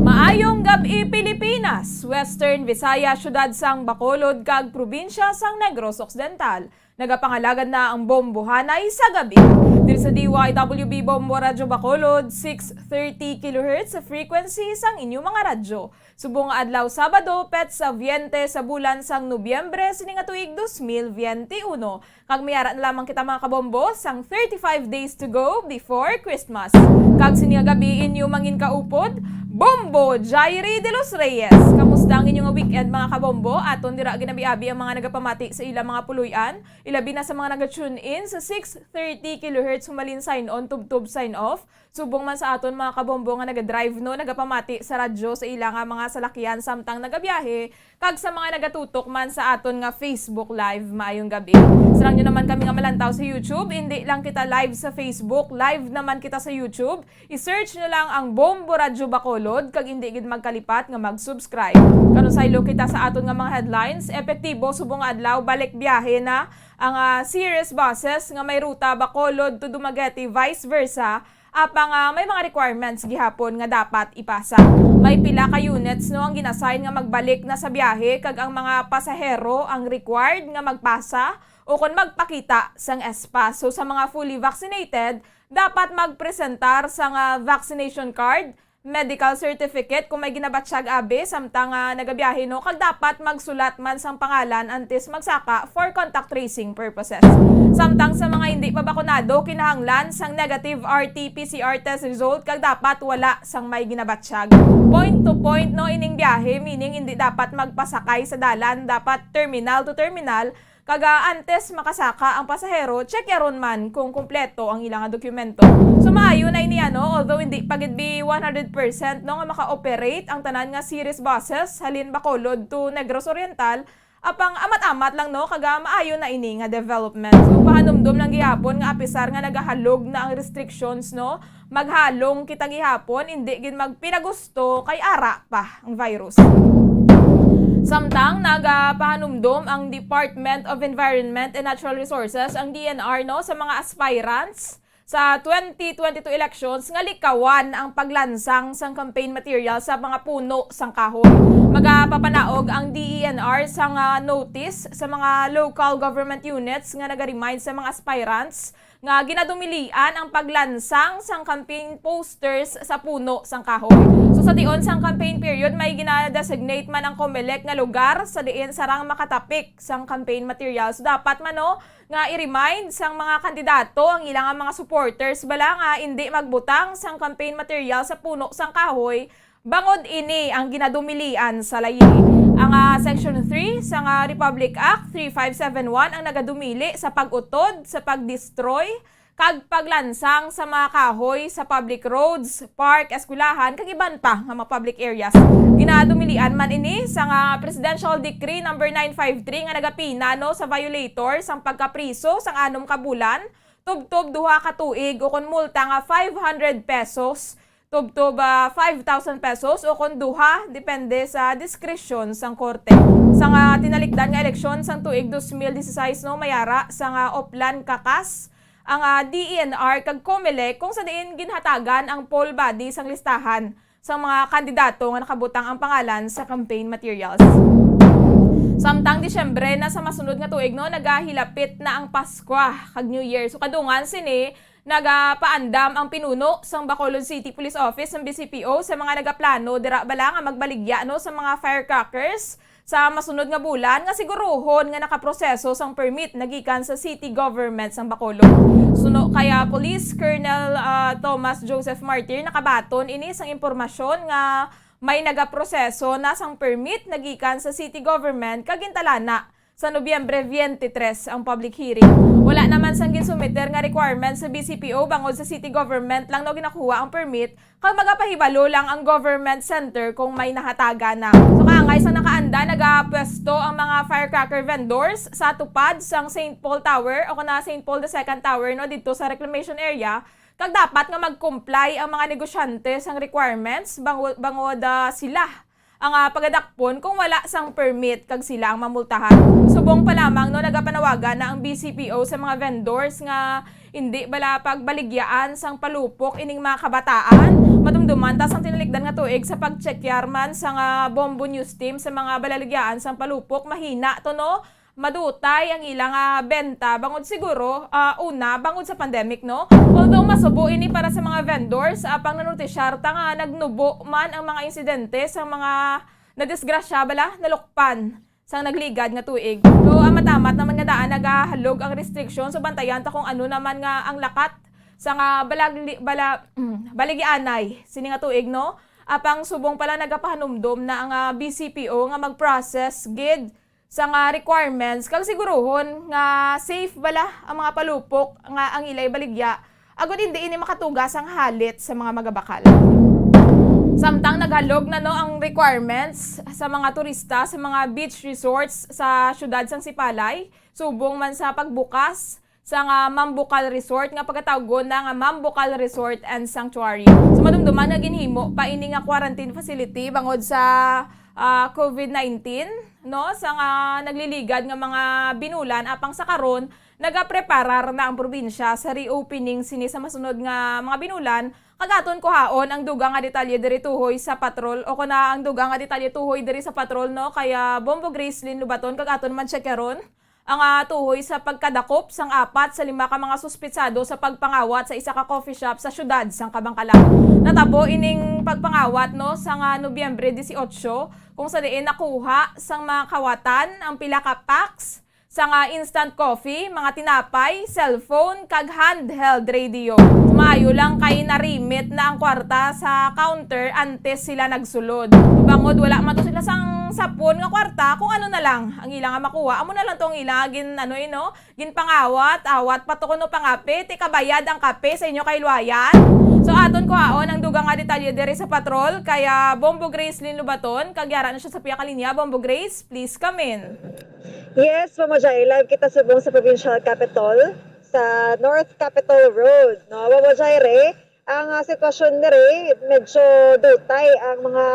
Maayong gab-i, Pilipinas, Western Visayas, siyudad sang Bacolod, kag probinsya sang Negros Occidental. Nagapangalagad na ang Bombohanay sa gab-i. Diri sa D Y W B Bombo Radyo Bacolod, six thirty kilohertz sa frequency sang inyo mga radyo. Subong nga adlaw Sabado, petsa biyente sa bulan sang Nobyembre sini nga tuig dos mil biyente uno. Kag may ara na lamang kita, mga kabombo, sang thirty-five days to go before Christmas. Kag sini nga gab-i inyo manginkaupod, Bombo Jairi de los Reyes. Kamusta ang inyo nga weekend, mga kabombo? Aton dira ginabi-abi ang mga nagapamati sa ilang mga puloy-an, ilabi na sa mga naga-tune in sa six thirty kilohertz humalin sign on tubtob sign off. Subong man sa aton mga kabombo nga naga-drive, no, nagapamati sa radyo sa ila nga mga salakyan samtang nagabiyahe, kag sa mga nagatutok man sa aton nga Facebook Live, maayong gab-i. Sarang nyo naman kami nga malantaw sa YouTube, indi lang kita live sa Facebook, live naman kita sa YouTube. I-search nyo lang ang Bombo Radyo Bacolod, kag indi gid magkalipat nga mag-subscribe. Karon saylo kita sa aton nga mga headlines. Epektibo subong nga adlaw, balik biyahe na ang, ah, series buses nga may ruta Bacolod to Dumaguete, vice versa. Apang, ah, may mga requirements gihapon nga dapat ipasa. May pila ka units, no, ang gin-assign nga magbalik na sa biyahe, kag ang mga pasahero ang required nga magpasa o kon magpakita sang S-Pass. So, sa mga fully vaccinated, dapat magpresentar sang, ah, vaccination card, medical certificate kung may ginabatyag abi samtang, ah, nagabiyahe, no, kag dapat magsulat man sang pangalan antes magsaka for contact tracing purposes. Samtang sa mga hindi pa bakunado, kinahanglan sang negative R T P C R test result kag dapat wala sang may ginabatyag. Point to point, no, ining biyahe, meaning hindi dapat magpasakay sa dalan, dapat terminal to terminal, Kag, ah, antes makasaka ang pasahero, check yaron man kung kompleto ang ila nga dokumento. So, maayo na ini, ano, although hindi pa gid bi one hundred percent, no, nga maka-operate ang tanan nga series buses halin Bacolod to Negros Oriental, apang amat-amat lang, no, kag, ah, maayo na ini nga development. So, pahanumdom lang gihapon nga apisar nga nagahalog na ang restrictions, no, maghalong kita gihapon, indi gid magpinagusto kay ara pa ang virus. Samtang nagapahanumdom ang Department of Environment and Natural Resources, ang D N R, no, sa mga aspirants sa twenty twenty-two elections nga likawan ang paglansang sang campaign material sa mga puno sang kahoy. Magapapanaog ang D E N R sang notice sa mga local government units nga naga-remind sa mga aspirants nga ginadumilian ang paglansang sang campaign posters sa puno sang kahoy. So, sa tion sang campaign period, may gina-designate man ang Comelec nga lugar sa diin sarang makatapik sang campaign materials. Dapat man, no, nga i-remind sang mga kandidato ang ila nga mga supporters bala nga indi magbutang sang campaign material sa puno sang kahoy, bangod ini ang ginadumilian sa layi. Ang, ah, Section three sang, ah, Republic Act three five seven one ang nagadumili sa pag-utod, sa pag-destroy, kag paglansang sa mga kahoy sa public roads, park, eskwelahan, kag iban pa nga mga public areas. Ginadumilian man ini sang, ah, Presidential Decree number nine five three nga nagapina, no, sa violator sang pagkapriso sang anom ka bulan, tubtob duha ka tuig, ukon multa nga five hundred pesos, tubtob, ah, five thousand pesos, ukon duha, depende sa diskresyon sang korte. Sang, ah, tinalikdan nga eleksyon sang tuig dos mil dieciséis, no, may ara sang, ah, Oplan Kakas ang, ah, D E N R kag Comelec, kung sa diin ginhatagan ang poll body sang listahan sang mga kandidato nga nakabutang ang pangalan sa campaign materials. Samtang Disyembre na sa masunod nga tuig, no, nagahilapit na ang Paskwa kag New Year. So, kadungan sini, nagapaandam ang pinuno sang Bacolod City Police Office, sang B C P O, sa mga nagaplano dira bala nga magbaligya, no, sa mga firecrackers sa masunod nga bulan nga siguruhon nga nakaproseso sang permit nagikan sa city government sang Bacolod. Suno kay, ah, Police Colonel, ah, Thomas Joseph Martir, nakabaton ini sang impormasyon nga may nagaproseso na sang permit nagikan sa city government kag gintalana sa Nobyembre twenty-three ang public hearing. Wala naman sang ginsumiter nga requirement sa B C P O bangod sa city government lang, no, ginakuha ang permit, kag magapahibalo lang ang government center kung may nahatagan na. So, kaangay sang nakaanda, nagapwesto ang mga firecracker vendors sa tupad sang Saint Paul Tower o kana Saint Paul the Second Tower, no, didto sa reclamation area, kag dapat nga mag-comply ang mga negosyante sang requirements bangod, bangod, ah, sila ang, ah, pagadakpon kung wala sang permit kag sila ang mamultahan. Subong pa lamang, no, nagapanawagan na ang B C P O sa mga vendors nga indi bala pagbaligyaan sang palupok ining mga kabataan. Madumduman ta sang tinalikdan nga tuig sa pagtsekyar man sang, ah, Bombo News Team sa mga balaligyan sang palupok, mahina to, no? Madutay ang ila nga benta bangod siguro, ah, una, bangod sa pandemic, no? Although masubo ini para sa mga vendors, apang nanotisyar ta nga nagnubo man ang mga insidente sa mga nadisgrasya bala, nalukpan sang nagligad nga tuig. So, amat-amat naman nga daan nagahalog ang restriction. So, bantayan ta kung ano naman nga ang lakat sa nga balag-, bala-, mm, baligyaanay sini nga tuig, no? Apang subong pala nagapahanumdom na ang, ah, B C P O nga mag-process gid sa nga requirements kag siguruhon nga safe bala ang mga palupok nga ang ilay baligya, agud hindi ini makatuga sang halit sa mga magabakal. Samtang naghalog na, no, ang requirements sa mga turista sa mga beach resorts sa siyudad sang Sipalay, subong man sa pagbukas sa nga Mambukal Resort nga pagatawgon na nga Mambukal Resort and Sanctuary. So, madumduman nga ginhimo pa ini nga quarantine facility bangod sa, ah, COVID nineteen, no, sa nga nagliligad nga mga binulan, apang sa karon nagapreparar na ang probinsya sa reopening sini sa masunod nga mga binulan. Kag aton kuhaon ang dugang nga detalye diri tuhoy sa patrol, o kuna ang dugang nga detalye tuhoy diri sa patrol, no, kaya Bombo Gracelyn Lubaton, kag aton man check karon ang, ah, tuhoy sa pagkadakop sang apat sa lima ka mga suspitsado sa pagpangawat sa isa ka coffee shop sa siyudad sang Kabankalan. Natabo ining pagpangawat, no, sa nga Nobyembre dieciocho, kung sa diin nakuha sang mga kawatan ang pila ka packs sa nga instant coffee, mga tinapay, cellphone, kag handheld radio. Maayo lang kay narimit na ang kwarta sa counter antes sila nagsulod. Bangod wala man to sila sang sapon nga kwarta, kung ano na lang ang ila nga makuha, amo na lang to ang ila gin, ano, eh, no? Ginpangawat-awat pa to kuno pangape, ti kabayad ang kape sa inyo kailwayan. So aton kuhaon ang dugang nga detalye diri sa patrol kay, ah, Bombo Grace Lin Lubaton, kag yara na siya sa pihak nga linya. Bombo Grace, please come in. Yes, Mama Jai, live kita subong sa provincial capitol, sa North Capitol Road, no? Mama Jai, ang, ah, sitwasyon diri, medyo dutay ang mga,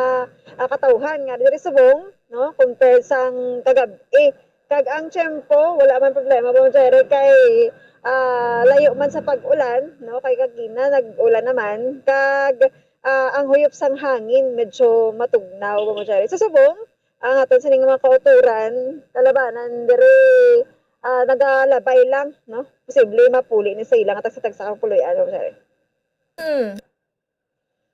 ah, katawhan nga diri subong, no, compared sang kagab-i. Kag ang tiyempo, wala man problema, Mama Jai, kay, ah, layo man sa pag-ulan, no, kay kagina nag-ulan naman, kag, ah, ang huyop sang hangin medyo matugnaw, Mama Jai. Sa subong, ang aton sining mga kautoran, kalabanan diri, ah, nagalabay lang, no? Posible mapuli ni sa ila nga tagsa-tagsa ka puloy-an, Ma'am Sherry. Mm.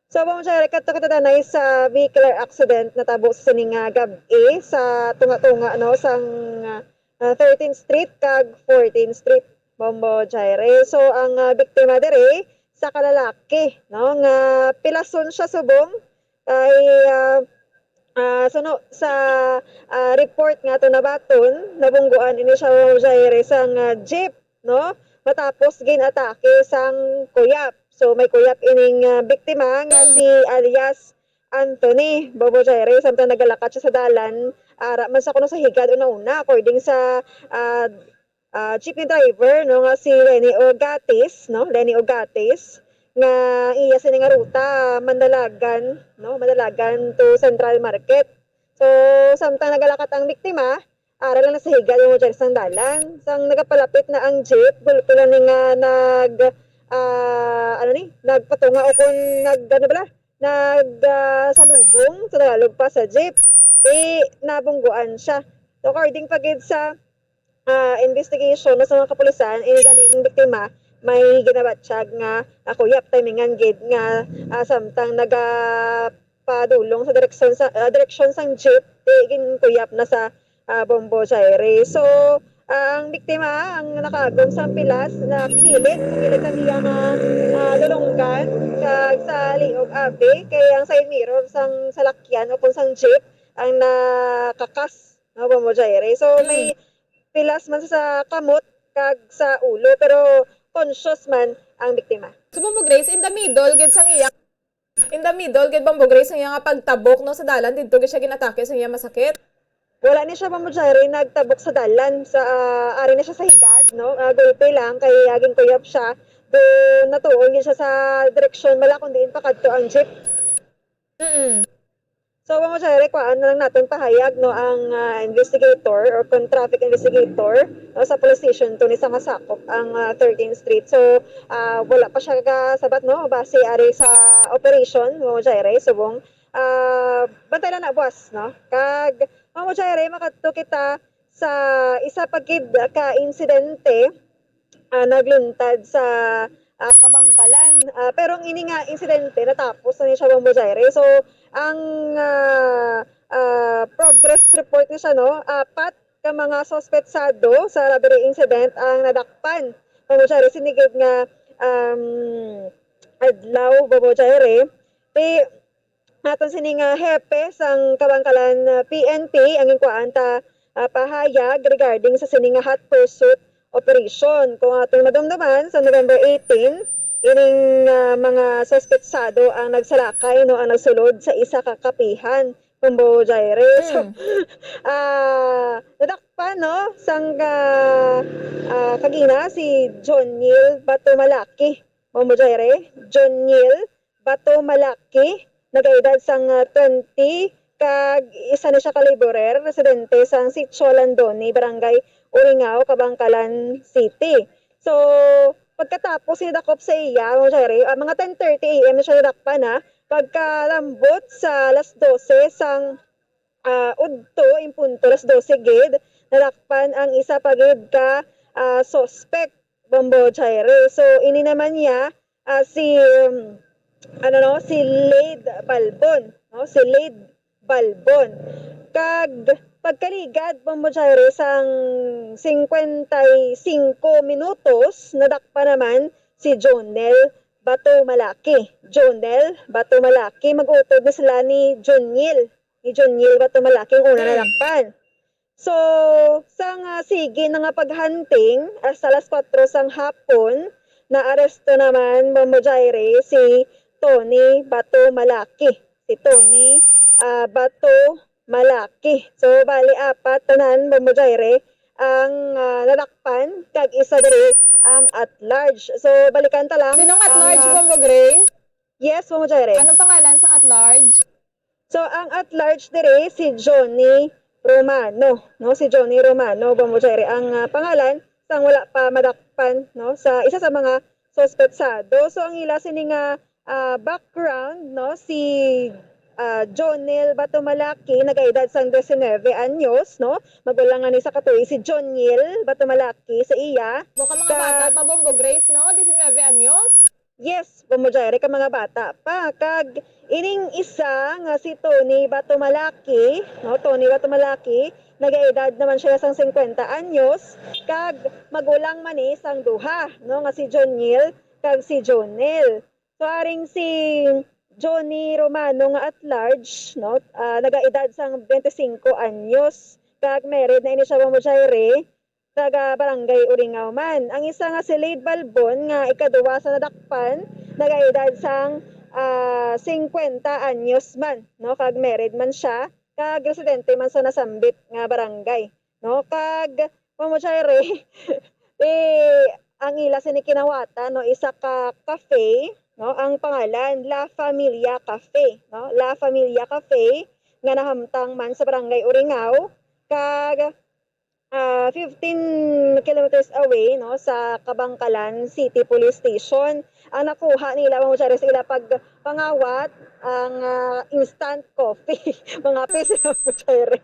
So, Ma'am Sherry, kadto kita danay sa vehicular accident natabo sa sining, ah, gab-i sa tunga-tunga, no, sang, ah, thirteenth Street kag fourteenth Street, Bombo Jaire. So, ang, ah, biktima diri sa kalalaki, no, nga pilason siya subong kay, ah, ah, suno sa, ah, report nga ato nabaton, nabungguan ini siya, Jaire, sang, ah, jeep, no, matapos gin-atake sang kuyap. So, may kuyap ining, ah, biktima nga Mm. si alias Anthony, Bobo Jaire, samtang nagalakat siya sa dalan, ara man sa kuno sa higad una-una, according sa, ah, ah, jeepney driver, no, nga si Lenny Ogatis, no, Lenny Ogatis, nga iya sini nga ruta, Mandalagan, no, Mandalagan to Central Market. So, samtang nagalakat ang biktima, ara lang na sa higad mo dyan sang dalan. Sang nagapalapit na ang jeep, gulpi lang ni nga nag, ah, ano ni, nagpatunga o kung nag, ano bala, nag, ah, salubong sa Tagalog pa sa jeep. Di nabungguan siya. So, according pa gid sa, ah, investigation na sa mga kapulisan, ini galing biktima may ginabatyag nga, ah, kuyap timingan gid nga, ah, samtang nagapadulong sa direksyon sa, ah, direksyon sang jeep, di ginkuyap na sa, ah, Bombo Jaire. So, ah, ang biktima ang nakaagom sang pilas, nakilit, nakilit ang iya nga, ah, lulunggan kag sa liog abi kay ang side mirror sang salakyan o kung sang jeep ang nakakas, no, Bombo Jaire. So, may Mm. pilas man sa kamot kag sa ulo, pero conscious man ang biktima. So, Bombo Grace, in the middle gid sang iya, in the middle gid, Bombo Grace, ang iya nga pagtabok, no, sa dalan, didto gid siya ginatake sa iya masakit? Wala ni siya, Bombo Jaire, nagtabok sa dalan, sa, ah, ari na siya sa higad, no? Ah, gulpi lang kay, ah, ginkuyap siya. Do natuon gid siya sa direksyon bala kung diin pakadto ang jeep. Mm. So, Bombo Jaire, kuhaan na lang naton pahayag, no, ang, ah, investigator or kung traffic investigator, no, sa police station to ni sa masakop ang, ah, thirteenth Street. So, ah, wala pa siya kasabat, no, base ari sa operation, Bombo Jaire, subong, ah, bantay lang na buwas, no. Kag, Bombo Jaire, makadto kita sa isa pa gid ka insidente, ah, nagluntad sa, ah, Kabangkalan. Ah, pero ang ini nga insidente natapos na ni siya, Bombo Jaire. So, ang, ah, ah, progress report ni siya, no, apat ka mga suspetsado sa robbery incident ang nadakpan, Bombo Jaire, sini gid nga, um, adlaw, Bombo Jaire. Ti, aton sini nga hepe sang Kabangkalan, ah, P N P ang ginkuhaan ta, ah, pahayag regarding sa sini nga hot pursuit operation. Kung aton madumduman, sa November eighteen, ining, ah, mga suspetsado ang nagsalakay, no, ang nagsulod sa isa ka kapihan, Bombo Jaire. So, Mm. ah, nadakpan, no, sang, ah, ah, kagina si John Neil Batumalaki, Bombo Jaire. John Neil Bato Malaki, nagaedad sang, ah, twenty, kag isa ni siya ka laborer, residente sang Sitio Landoni, Barangay Uringao, Kabangkalan City. So, pagkatapos ni dakop sa iya, Bombo Jaire, ah, mga ten thirty A M na siya nadakpan, ha. Pagkalambot sa alas dose sang, ah, udto, in punto, alas dose gid, nadakpan ang isa pa gid ka, ah, suspect, Bombo Jaire. So, ini naman niya, ah, si, um, ano, no, si Lade Balbon, no? Si Lade Balbon. Kag Pagkaligad, Bombo Jaire, sang singkwenta y singko minutos, nadakpan naman si Jonel Bato Malaki. Jonel Bato Malaki, mag-utod na sila ni Joniel. Ni Joniel Bato Malaki ang una, mm, nadakpan. So, sang, ah, sige na nga paghunting, hasta alas kuwatro sang hapon, naaresto naman, Bombo Jaire, si Tony Bato Malaki. Si Tony, ah, Bato Malaki. So, bali, apat tanan, Bombo Jaire, ang, ah, nadakpan, kag isa diri ang at large. So, balikan ta lang. Sinong at large, ah, Bombo Grace? Yes, Bombo Jaire. Anong pangalan sang at large? So, ang at large diri si Johnny Romano, no? Si Johnny Romano, Bombo Jaire, ang, ah, pangalan sang wala pa madakpan, no, sa isa sa mga suspetsado. So, ang ila sini nga, ah, background, no, si, ah, Jonel Batumalaki, nagaedad sang diecinueve anyos, no? Magulang nga ni sa katuig si Joniel Batumalaki sa iya. Buka mga bata pa, Bombo Grace, no? Diecinueve anyos? Yes, Bombo Jaire, ka mga bata pa. Kag ining isa nga si Tony Batumalaki, no, Tony Batumalaki, nagaedad naman siya sang singkwenta anyos, kag magulang man ni sang duha, no, nga si Joniel kag si Jonel. So, aring si Johnny Romano nga at large, no, ah, nagaedad sang twenty-cinco anyos, kag married na ini siya, Bombo Jaire, taga Barangay Uringaw man. Ang isa nga si Lade Balbon nga ikaduwa sa nadakpan, nagaedad sang, ah, singkwenta anyos man, no? Kag married man siya, kag residente man sa nasambit nga barangay, no? Kag, Bombo Jaire, eh, ang ila sini kinawatan, no? Isa ka cafe, no? Ang pangalan, La Familia Cafe, no? La Familia Cafe, nga nahamtang man sa Barangay Uringaw, kag ah, fifteen kilometers away, no, sa Kabankalan City Police Station. Ang nakuha nila, Bombo Jaire, sa ila pagpangawat ang, ah, instant coffee. Mangape sila, Bombo Jaire,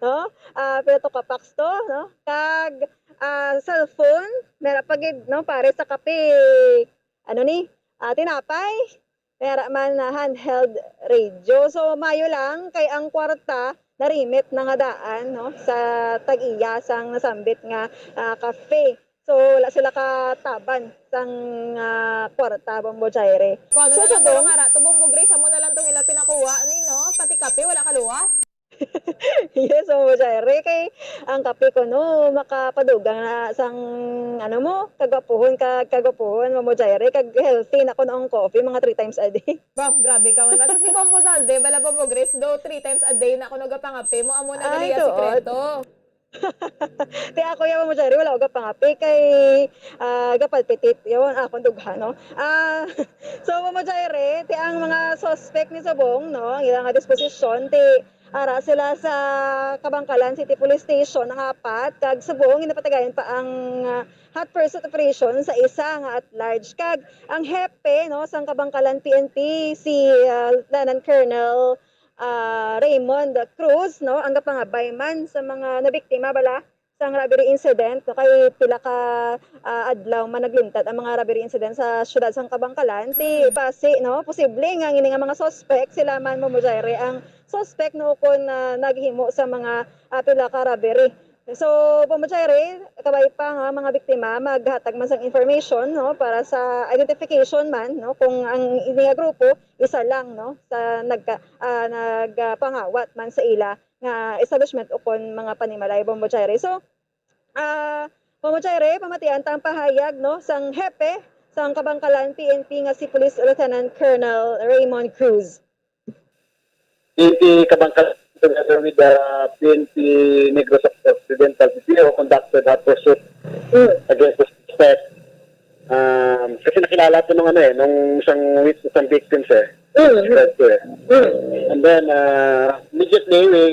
no? Ah, pero to ka packs to, no? Kag, ah, cellphone, meron pa gid, no, pare sa kape, ano ni, ah, tinapay. May ara man na handheld radio. So, maayo lang kay ang kwarta na-remit na nga daan, no, sa tag-iya sang nasambit nga, ah, cafe. So, wala sila kataban sang, ah, kwarta, Bombo Jaire. Kung ano So, na lang, subong guro nga ra, to, Bombo Grace, amo na lang tong ila pinakuha ni, no? Pati kape, wala kaluwas. Yes, Bombo Jaire, kay ang kape kuno makapadugang na sang, ano mo, kagwapuhon, kag kagwapuhon, Bombo Jaire, kag healthy na kuno ang coffee, mga three times a day. Bah, grabe ka man. Basta si Bombo Salde, bala Bombo Grace, do three times a day na kuno gapangape mo, amo na Ay, gali iya tuod. Sikreto. Ti ako ya, Bombo Jaire, wala ko gapangape kay, ah, gapalpitate yaw ang akon dughan, no? Ah, so, Bombo Jaire, ti ang mga suspect ni subong, no, ang ilang nga disposisyon, ti ara sila sa Kabankalan City Police Station ang apat, kag subong ginapatigayon pa ang, ah, hot pursuit operation sa isa nga at large. Kag ang hepe, no, sang Kabankalan P N P, si, ah, Lieutenant Colonel, ah, Raymond Cruz, no, ang gapangabay man sa mga nabiktima bala sang robbery incident, no, kay pila ka, ah, adlaw man naglintad ang mga robbery incident sa siyudad sang Kabankalan. Ti Mm. basi, no, posible nga ngini nga mga suspect, sila man, Bombo Jaire, ang suspect, no, kon, ah, naghimo sa mga, ah, pila ka robbery. So, Bombo Jaire, kabay pa nga mga biktima maghatag man sang information, no, para sa identification man, no, kung ang ini nga grupo isa lang, no, sa nagka-, ah, nagpangawat man sa ila nga establishment ukon mga panimalay, Bombo Jaire. So, ah, Bombo Jaire, pamatian ta ang pahayag, no, sang hepe sang Kabankalan P N P nga si Police Lieutenant Colonel Raymond Cruz. P N P Kabankalan together with the P N P Negros Occidental P P O conducted hot pursuit Mm. against the suspect. Um, kasi nakilala to nung ano eh, nung isang wit-, isang victims eh. Mm. Suspect to eh. Mm. And then, uh, immediately we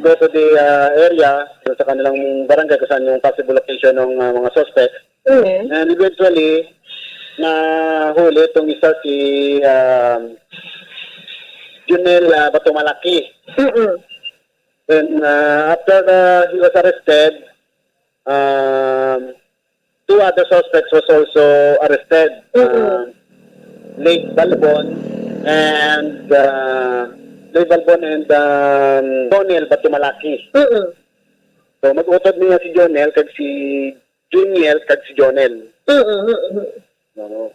go to the, uh, area, dun sa kanilang barangay kung saan yung possible location ng, uh, mga suspect. Mm. And eventually, nahuli itong isa si, um, Junel, uh, Batumalaki. Mm-mm. Then, uh, after, uh, he was arrested, um, two other suspects was also arrested. Mm-mm. Um, Lade Balbon and, uh, Louis Balbon and, um, Jonel Batumalaki. Mm-mm. So, mag-utod niya si Jonel kag si Juniel kag si Jonel. Mm-mm, mm-mm. Oo.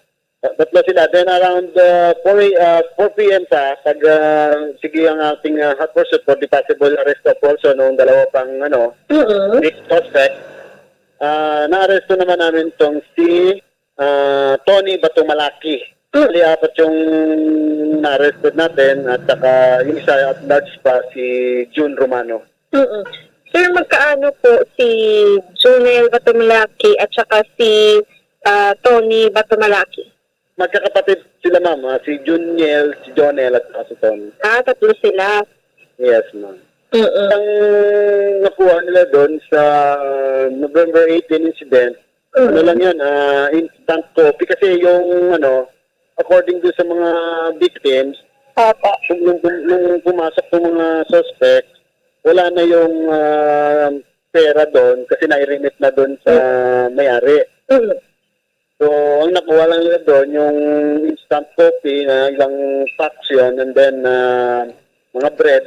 Tatlo sila. Then around, uh, four, uh, four P M pa, pag, uh, sige ang ating, uh, hot pursuit for the possible arrest of also nung dalawa pang, ano, Mm-mm. Suspect, uh, naaresto naman namin tong si, uh, Tony Batumalaki. Mm. Bali, apat yung na-arrested natin at saka yung isa at large pa, si June Romano. Mm-mm. Sir, magkaano po si Junel Batumalaki at saka si, ah, Tony Batumalaki? Magkakapatid sila, ma'am. Ah, si Juniel, si Jonel, at saka si Tony. Ah, tatlo sila. Yes, ma'am. Mm-mm. Ang nakuha nila doon sa November eighteen incident, ano Mm-mm. lang yun, ah, instant copy. Kasi yung, ano, according doon sa mga victims, Opo. kung, nung, nung pumasok yung mga suspect, wala na yung, ah, pera doon kasi nai-remit na doon sa Mm. may-ari. Mm. So, ang nakuha lang nila doon, yung instant copy na ilang packs yun, and then, ah, mga bread,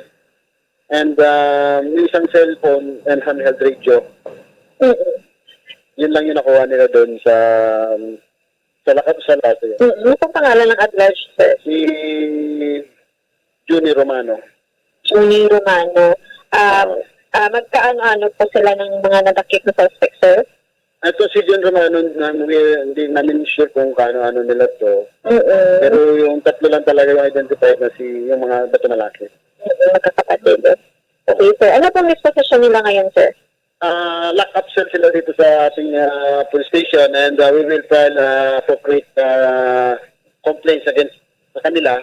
and, ah, yung isang cellphone and handheld radio. Mm. Yun lang yung nakuha nila doon sa, sa lakab sa laso yun. Mm. Ano pong pangalan ng at large, sir? Si Junie Romano. Junie Romano. Um, Oo. Ah, magkaano-ano po sila ng mga nadakip na suspect, sir? Ito si John Romano, na, hindi namin sure kung kaano-ano nila to. Mm-mm. Pero yung tatlo lang talaga yung identified na si, yung mga Batumalaki. Mm, magkakapatid. Okay, sir. Ano pong disposition nila ngayon, sir? Ah, lock up cell sila dito sa ating, ah, police station, and, ah, we will file, ah, appropriate, ah, complaints against sa kanila.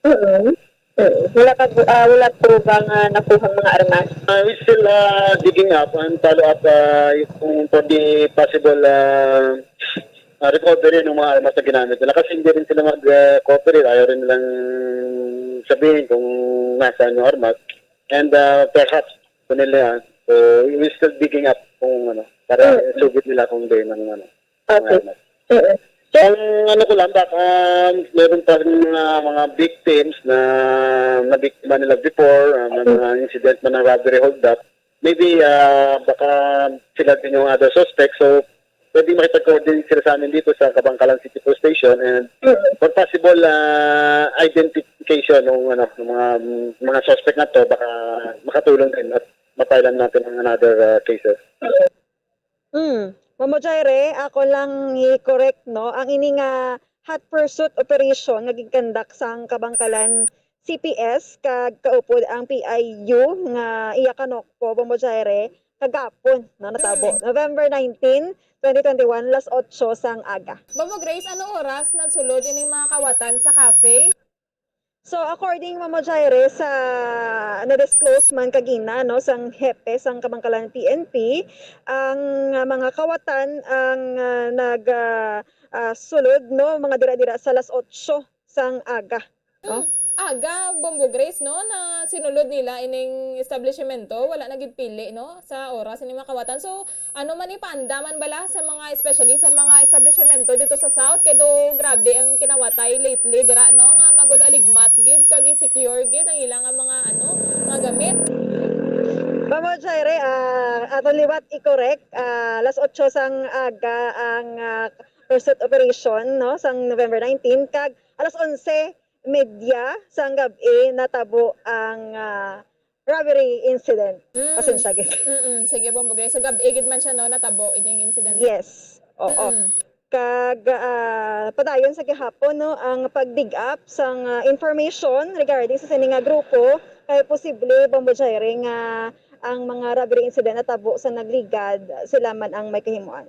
Mm-mm. Mm. Wala pa po, ah, wala po bang, ah, nakuhang mga armas? Ah, we still, ah, digging up and follow up, ah, kung for the possible, ah, ah, recovery ng mga armas na ginamit nila. Kasi hindi rin sila mag, ah, cooperate. Ayaw rin nilang sabihin kung nasaan yung armas. And, ah, perhaps, kung nila yan. So, we still digging up kung ano, para Mm. sugid nila kung hindi ng ano. Okay. Salamat. Mm. Ang ano ko lang, baka meron pa rin mga, mga victims na nabiktima nila before, ah, may Mm. mga incident man ng robbery hold-up. Maybe, ah, baka sila din yung other suspects. So, pwede makipag-coordinate sila sa amin dito sa Kabankalan City Police Station and Mm. for possible, ah, identification ng, ano, ng mga, mga suspect na to, baka makatulong din at mapailan natin ang another, ah, cases. Mm. Mm. Mamo Jaire, ako lang i-correct, no? Ang ini nga hot pursuit operation nga ginkandak sang Kabangkalan C P S kag kaupod ang P I U nga iya kanokpo, Bombo Jaire, kagapon, no, natabo. Mm. November nineteen, twenty twenty-one, las otso sang aga. Bombo Grace, ano oras nagsulod ining mga kawatan sa cafe? So, according, Mamo Jaire, sa na-disclose man kagina, no, sang hepe sang Kabangkalan P N P, ang, ah, mga kawatan ang, ah, nag, ah, ah, sulod, no, mga dira-dira sa las otso sang aga, no? Mm. Aga, Bombo Grace, no, na sinulod nila ining establishmento, wala na gid pili, no, sa oras ining mga kawatan. So, ano man ni, paanda man bala sa mga, especially sa mga establishmento dito sa South, kay do grabe ang kinawatay lately dira, no, nga magulo, aligmat gid kag insecure gid ang ilang nga mga, ano, mga gamit. Mamo Jaire, ah, aton liwat i-correct, ah, las otso sang aga ang, ah, pursuit operation, no, sang November nineteen, kag alas onse medya sang gab-i natabo ang, ah, robbery incident. Mm. Pasensya gid. Mm-mm. Sige, Bombo Grace. So, gab-i gid man siya, no, natabo ining incident. Yes. Oo. Mm. Kag, ah, padayon sa gihapon, no, ang pag-dig up sang, ah, information regarding sa sini nga grupo, kay posible, Bombo Jaire, nga ang mga robbery incident natabo sa nagligad, sila man ang may kahimuan.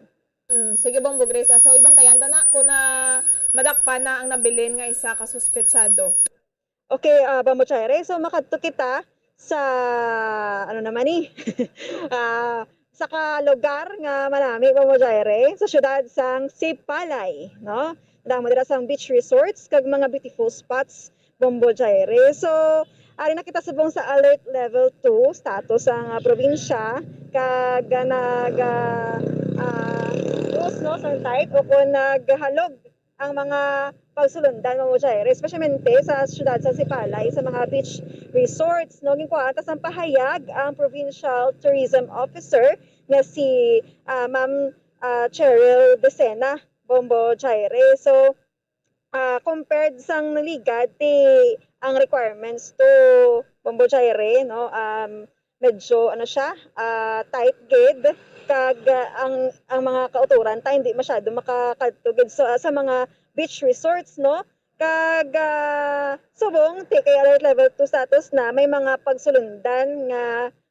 Mm, sige, Bombo Grace. Ah, so, ibantayan ta na kung na madakpan na ang nabilin nga isa ka suspetsado. Okay, ah, Bombo Jaire. So, makadto kita sa, ano naman ni? Ah, sa ka lugar nga manami, Bombo Jaire, sa siyudad sang Sipalay, no? Damo dira sang beach resorts kag mga beautiful spots, Bombo Jaire. So, ari na kita subong sa alert level two status ang, ah, probinsya, kag, ah, nag, ah, ah, lose, no, sang tide o kung naghalog ang mga pagsulundan, Ma'am Jaire, especialmente sa siyudad sa Sipalay, sa mga beach resorts, no? Ginkuhaan ta sang pahayag ang Provincial Tourism Officer nga si, ah, Ma'am, ah, Cheryl Decena, Bombo Jaire. So, ah, compared sang naligad, ti ang requirements to Bombo Jaire, no? Um, medyo, ano siya, ah, tight gid, kag, ah, ang, ang mga kautoran ta hindi masyado makakadto gid sa, sa mga beach resorts, no? Kag, ah, subong ti kay alert level two status na, may mga pagsulundan nga,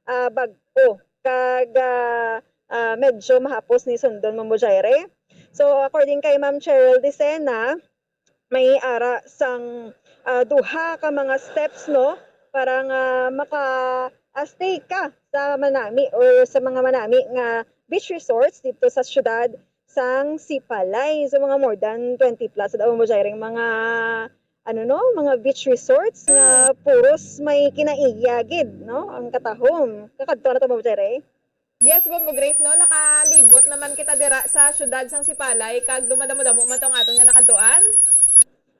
ah, bag-o, kag, ah, ah, medyo mahapos ni sundon, Ma'am Jaire. So, according kay Ma'am Cheryl Decena, may ara sang, ah, duha ka mga steps, no, para nga maka, ah, stay ka sa manami or sa mga manami nga beach resorts dito sa siyudad sang Sipalay. So, mga more than twenty plus daw mo, Jaire, mga, ano, no, mga beach resorts nga puros may kinaiya gid, no, ang katahom. Kakadto na to mo, Jaire? Yes, Bombo Grace, no? Nakalibot naman kita dira sa siyudad sang Sipalay, kag dumadamo-damo man tong aton nga nakadtuan.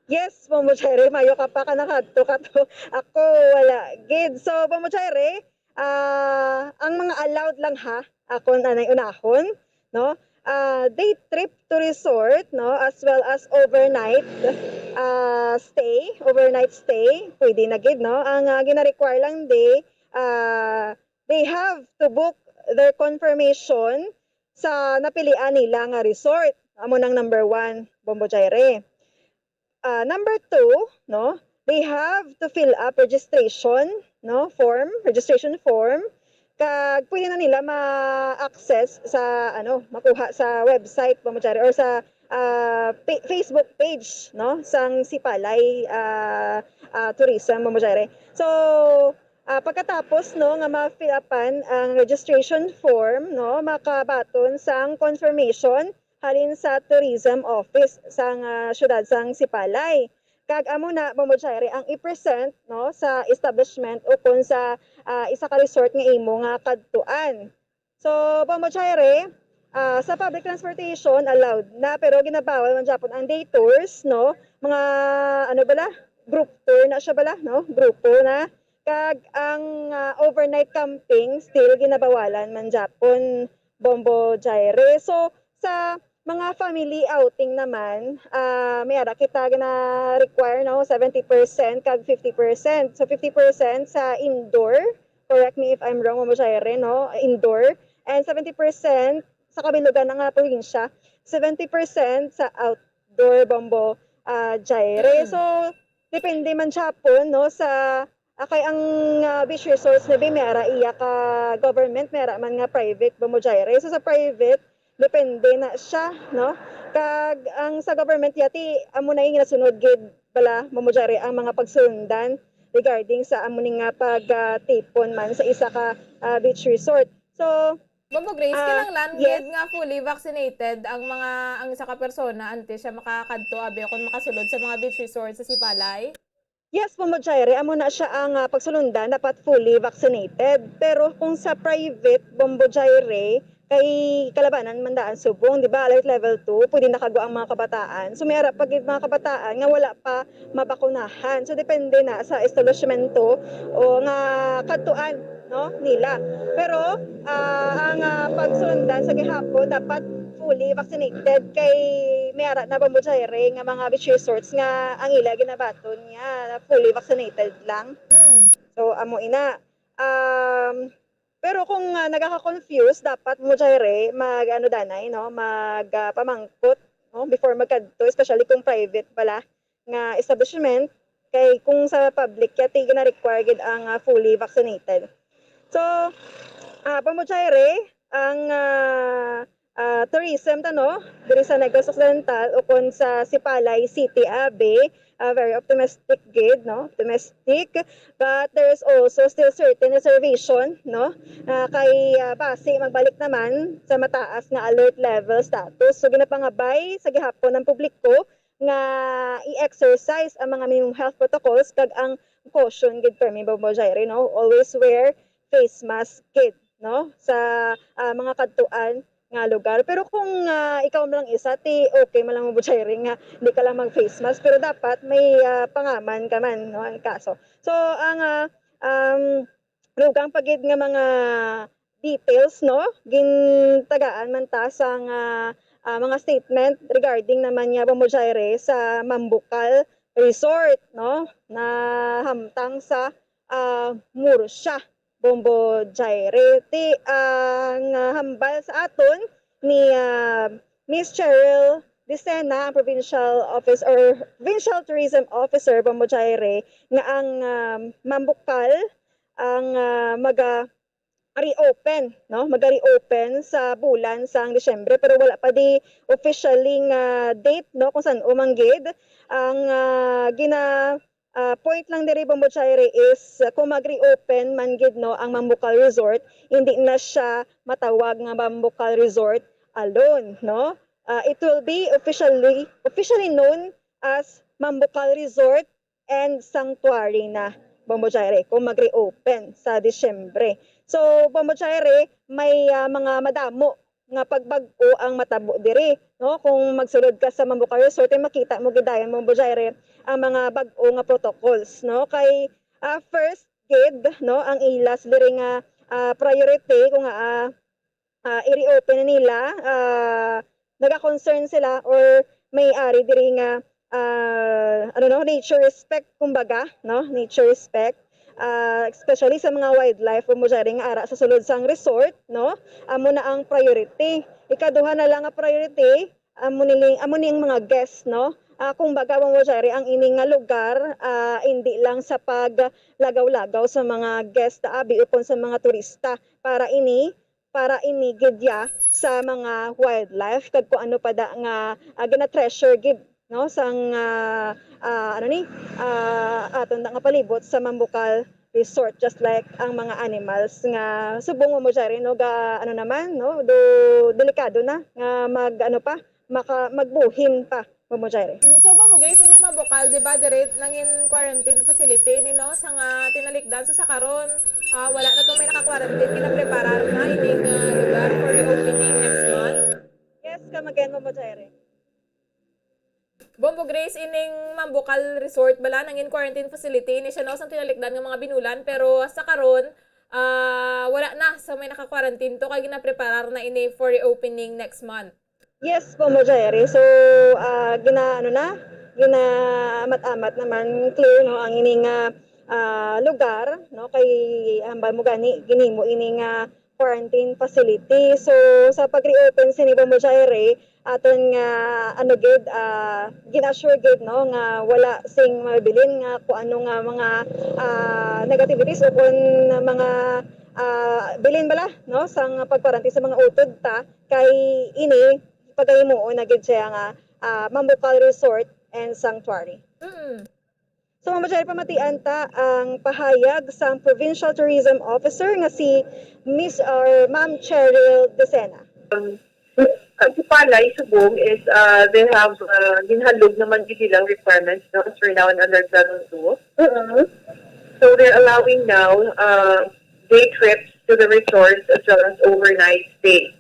Yes, Bombo Jaire, mayo ka pa ka nakadto ka to. Ako, wala gid. So, Bombo Jaire, ah, ang mga allowed lang ha, akon anay unahon, no? Ah, day trip to resort, no, as well as overnight, ah, stay, overnight stay, pwede na gid, no? Ang, ah, gina-require lang day, ah, they have to book their confirmation sa napilian nila nga resort. Amo nang number one, Bombo Jaire. Ah, number two, no, they have to fill up registration, no, form, registration form. Kag pwede na nila ma-access sa, ano, makuha sa website, Bombo Jaire, or sa, ah, pa-, Facebook page, no, sang Sipalay, ah, ah, Tourism, Bombo Jaire. So, ah, pagkatapos, no, nga ma-fill upan ang registration form, no, makabaton sang confirmation halin sa Tourism Office sang, ah, siyudad sang Sipalay. Kag amo na, Bombo Jaire, ang i-present, no, sa establishment o kon sa, ah, isa ka resort nga imo nga kadtuan. So, Bombo Jaire, ah, sa public transportation, allowed na, pero ginabawal man gyapon ang day tours, no? Mga, ano bala? Group tour na siya bala, no? Grupo na. Kag ang, ah, overnight camping, still ginabawalan man gyapon, Bombo Jaire. So, sa mga family outing naman, ah, may ara kita gina-require, no, seventy percent kag fifty percent. So, fifty percent sa indoor, correct me if I'm wrong, Ma'am Jaire, no, indoor, and seventy percent sa kabilugan nga probinsya, seventy percent sa outdoor, Bombo, ah, Jaire. Mm. So, depende man gyapon, no, sa, ah, kay ang, ah, beach resorts na bi, may ara iya ka government, may ara man nga private, Bombo Jaire. So, sa private, depende na siya, no? Kag ang sa government yati, amo na yung nasunod gid bala, Bombo Jaire, ang mga pagsundan regarding sa amo ni nga pagtipon man sa isa ka, ah, beach resort. So, Bombo Grace, ah, kinahanglan yes, gid nga fully vaccinated ang mga, ang isa ka persona antes siya makakadto, abi, o kung makasulod sa mga beach resort sa Sipalay? Yes, Bombo Jaire, amo na siya ang, ah, pagsulundan, dapat fully vaccinated. Pero kung sa private, Bombo Jaire, kay kalabanan man daan subong, di ba? Alert level two, pwede nakagwa ang mga kabataan. So, may ara pa gid mga kabataan nga wala pa mabakunahan. So, depende na sa establishmento o nga kadtuan, no, nila. Pero, ah, ang, ah, pagsulundan sa gihapon, dapat fully vaccinated kay may ara na, Bombo Jaire, nga mga beach resorts nga ang ila ginabaton nga fully vaccinated lang. Mm. So, amo ina. Um, pero kung, ah, nagaka-confuse, dapat mo, Jaire, mag, ano, danay, no? Mag, ah, pamangkot, no? Before magkadto, especially kung private pala nga establishment, kay kung sa public, yati gina-require gid ang, ah, fully vaccinated. So, ah, Bombo Jaire, ang, ah, ah, tourism ta, no, diri sa Negros Occidental o kon sa Sipalay City, abi, ah, very optimistic gid, no? Optimistic, but there is also still certain reservation, no? Ah, kay, ah, basi magbalik naman sa mataas nga alert level status. So, ginapangabay sa gihapon ang publiko nga i-exercise ang mga minimum health protocols kag ang caution gid permi, Bombo Jaire, no? Always wear face mask gid, no? Sa, ah, mga kadtuan nga lugar. Pero kung, ah, ikaw man lang isa, ti okay man lang, Mambo Jairy, nga di ka lang mag-face mask, pero dapat may, ah, pangaman ka man, no, ang kaso. So, ang, ah, um, dugang pa gid nga mga details, no, gintagaan man ta sang, ah, ah, mga statement regarding naman niya, Mambo Jairy, sa Mambukal Resort, no, na hamtang sa, ah, Murcia, Mambo Jairy. Ti, ah, ang, ah, hambal sa aton ni, ah, Miss Cheryl Dicena, ang provincial office or provincial tourism officer, Mambo Jairy, nga ang, ah, Mambukal ang, ah, maga-reopen, no? Maga-reopen sa bulan sang Disyembre, pero wala pa di officially nga date, no, kung san-o man gid. Ang, ah, gina-, ah, point lang diri, Mambo Jairy, is, ah, kung mag-reopen man gid, no, ang Mambukal Resort, hindi na siya matawag nga Mambukal Resort alone, no? Ah, it will be officially, officially known as Mambukal Resort and Sanctuary na, Mambo Jairy, kung mag-reopen sa Disyembre. So, Mambo Jairy, may, ah, mga madamo nga pagbag-o ang matabo diri, no? Kung magsulod ka sa Mambukal Resort, ay makita mo gid dayon, Mambo Jairy, ang mga bag-o nga protocols, no? Kay, ah, first gid, no, ang ilas diri nga, ah, priority kung, ah, ah, i-reopen na nila, ah, naga-concern sila or may ari diri nga, ah, ano, no, nature respect, kumbaga, no, nature respect, ah, especially sa mga wildlife, Mambo Jairy, nga ara sa sulod sang resort, no, amo na ang priority. Ikaduha na lang nga priority, amo ni, amo ni ang mga guests, no. Ah, kumbaga, Mambo Jairy, ang ini nga lugar, ah, hindi lang sa paglagaw-lagaw sa mga guest, abi, upon sa mga turista. Para ini, para ini gid ya sa mga wildlife kag kung ano pa da nga, ah, gina-treasure gid, no, sang, ah, ah, ano ni, ah, aton da nga palibot sa Mambukal Resort, just like ang mga animals nga subong, Mambo Jairy, no, ga, ano naman, no, do, delikado na nga mag, ano pa, maka-, magbuhin pa, Mambo Jairy. Mm, so, Mambo Grace, ining Mambukal, di ba, diri nangin quarantine facility ni, no, sa nga tinalikdan. So, sa karon, ah, wala na tong may naka-quarantine, ginapreparar na ining, ah, lugar for reopening next month. Yes, come again, Mambo Jairy. Mambo Grace, ining Mambukal Resort bala, nangin quarantine facility ni siya, no, sang tinalikdan nga mga binulan, pero sa karon, ah, wala na. So, may naka-quarantine to, kay ginapreparar na ini for reopening next month. Yes, Mambo Jairy. So, ah, gina-, ano na, ginaamat-amat naman, clear, no, ang ini nga, ah, lugar, no, kay hambal mo gani, ginhimo ini nga quarantine facility. So, sa pag-reopen sini, Mambo Jairy, aton nga, ano gid, ah, gin-assure gid, no, nga wala sing mabilin nga kung ano nga mga, ah, negativities o kung mga, ah, bilin bala, no, sang pag-quarantine sa mga utod ta, kay ini pagahimuon na gid siya nga, ah, Mambukal Resort and Sanctuary. Mm. So, Mambo Jairy, pamatian ta ang pahayag sang Provincial Tourism Officer nga si Miss or Ma'am Cheryl Decena. Um, ang Sipalay subong is, uh, they have, uh, ginhalog naman gid ilang requirements, no, as we're now in under Dragon two. Mm-hmm. So, they're allowing now, uh, day trips to the resorts as well as overnight stay.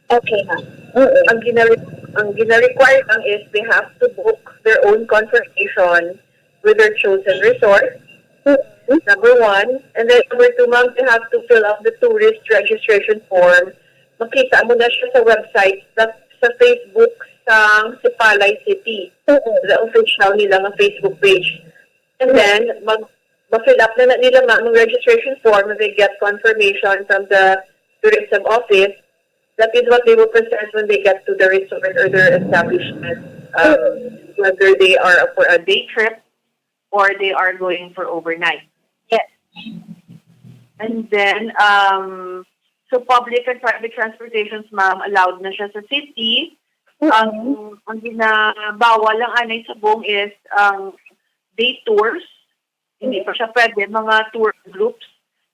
Okay, ha. Mm-mm. Ang gina-, ang gina-require lang is they have to book their own confirmation with their chosen resort. Mm-mm. Number one. And then number two, ma'am, they have to fill out the tourist registration form. Makita mo na siya sa website, sa, sa Facebook sang Sipalay City. Mm-mm. The official nila nga Facebook page. And then, mag, ma-fill up na, na nila, ma'am, ang registration form and they get confirmation from the tourism office. That is what they will present when they get to the resort or their establishment, um, whether they are for a day trip or they are going for overnight. Yes. And then, um, so public and private transportations, ma'am, allowed na siya sa city. Mm-hmm. Ang, ang ginabawal lang anay subong is ang day tours. Hindi pa siya pwede. Mga tour groups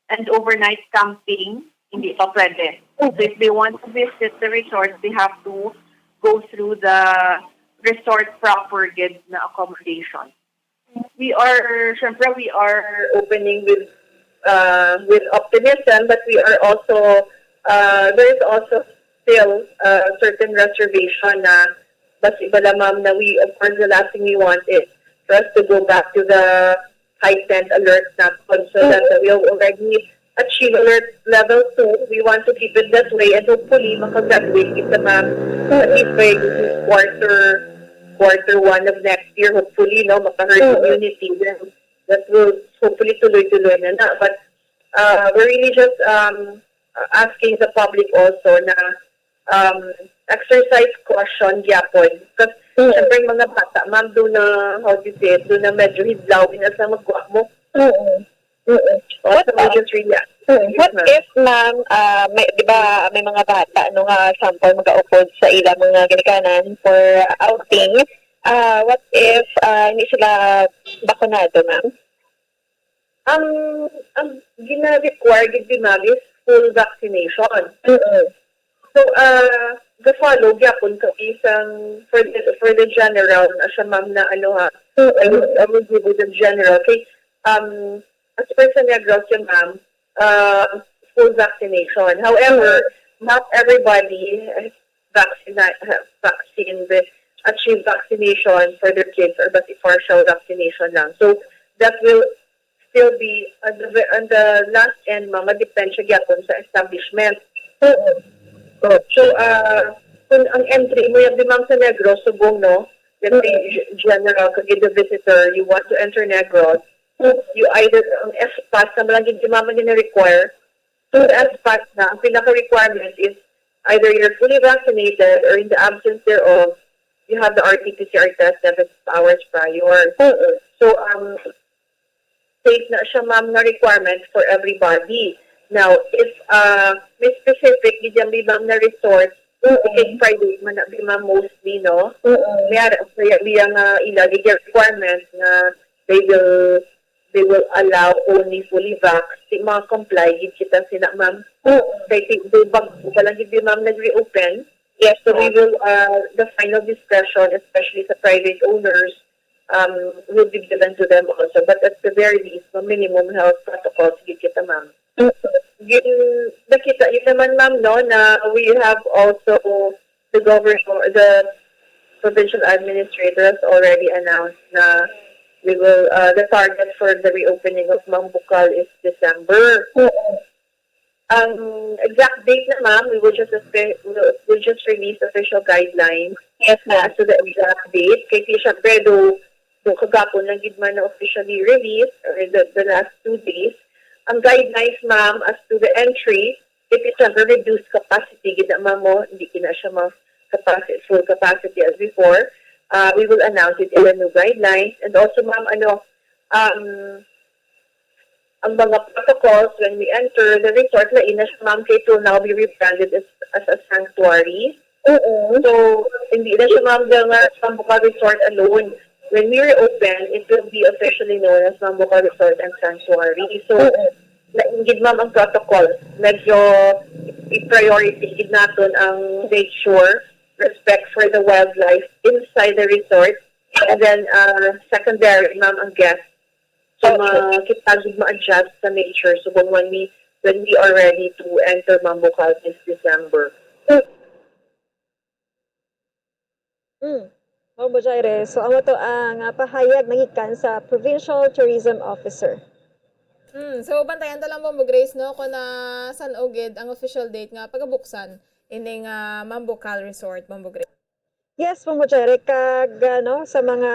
and overnight camping, hindi pa pwede. So if they want to visit the resort, they have to go through the resort proper gid na accommodation. We are, syempre, we are opening with, uh, with optimism, but we are also, uh, there is also still uh, certain reservation na basi bala, ma'am, na we, of course, the last thing we want is for us to go back to the heightened alert naton. So that we have already achieved alert level two. We want to keep it that way, and hopefully makagraduate kita, ma'am, at least by quarter quarter one of next year, hopefully, no, maka-herd immunity. Then that will hopefully tuloy-tuloy na na. But uh, we're really just um, asking the public also na um, exercise caution gyapon. Kasi syempre, yung mga bata, ma'am, doon na, how do you say it, doon na medyo hidlaw, ina sa magwa mo. Oo. Oo. What, So we just really ask. mm, what if, ma'am, ah, may, di ba, may mga bata, ano nga, sample, mag-aupod sa ilang mga ginikanan for outing, ah, what if ah, hindi sila bakunado, ma'am? Ang ang gina-require gid ni, ma'am, is full vaccination. Mm. So uh, the follow gyapon ka isang for the for the general na siya, ma'am, na ano ha. I will, I will give you the general. Kay um as per sa Negros, yung, ma'am, uh, full vaccination. However, not everybody has vaccine vaccine achieve vaccination for their kids or basi partial vaccination lang. So that will still be on the ve- on the last end, ma'am, madepend siya gyapon sa establishment. So uh, kung ang entry mo yung, ma'am, sa Negros, subong, no, let's say, g- general, kag the visitor, you want to enter Negros, you either, ang S-PASS na lang gid, ma'am, ang gina-require. So the S-PASS na, ang pinaka-requirement is either you're fully vaccinated or, in the absence thereof, you have the R T P C R test seven hours prior. So um, safe na siya, ma'am, na requirement for everybody. Now, if uh, may specific gid yan, ma'am, na resort, okay, private man na, ma'am, mostly, no? May ara sa iya nga ila gid yung requirement nga they will they will allow only fully vax. Di mga comply gid kita sina, ma'am. Kay ti di bag pa lang gid, ma'am, nag-reopen. Yes, So we will, uh, the final discretion, especially sa private owners, um, will be given to them also. But at the very least, ma minimum health protocols gid kita, ma'am. Yun, nakita yun naman, ma'am, no, na we have also the governor, the provincial administrator has already announced na we will, uh, the target for the reopening of Mambukal is December. Ang exact date na, ma'am, we will just, we'll, we'll just release official guidelines Yes, ma'am. as to the exact date. Kay syempre, do, do kagapon lang gid man na officially released or the, the last two days. Ang guidelines, ma'am, as to the entry, if it's under reduced capacity, gid na, ma'am, mo, hindi gid na siya ma capacity, full capacity as before. Uh, we will announce it in the new guidelines. And also, ma'am, ano, um, ang mga protocols when we enter the resort, lain na siya, ma'am, kay it will now be rebranded as, as a sanctuary. Oo. So, hindi na siya, ma'am, nga Sambuca Resort alone. When we reopen, it will be officially known as Sambuca Resort and Sanctuary. So, lain gid, ma'am, ang protocol. Medyo i-priority gid naton ang make sure respect for the wildlife inside the resort. And then, uh, secondary, ma'am, ang guests. So, Okay. ma kita gid ma-adjust sa nature. So, when, when we when we are ready to enter Mambukal this December. Mm. Ma'am Bojaire, so amo to ang ah, pahayag nagikan sa Provincial Tourism Officer. Hmm, so bantayan ta lang, Bombo Grace, no, kung na san-o gid ang official date nga pagabuksan ining ah, Mambukal Resort, Bombo Grace. Yes, Ma'am Bojaire, kag ano, sa mga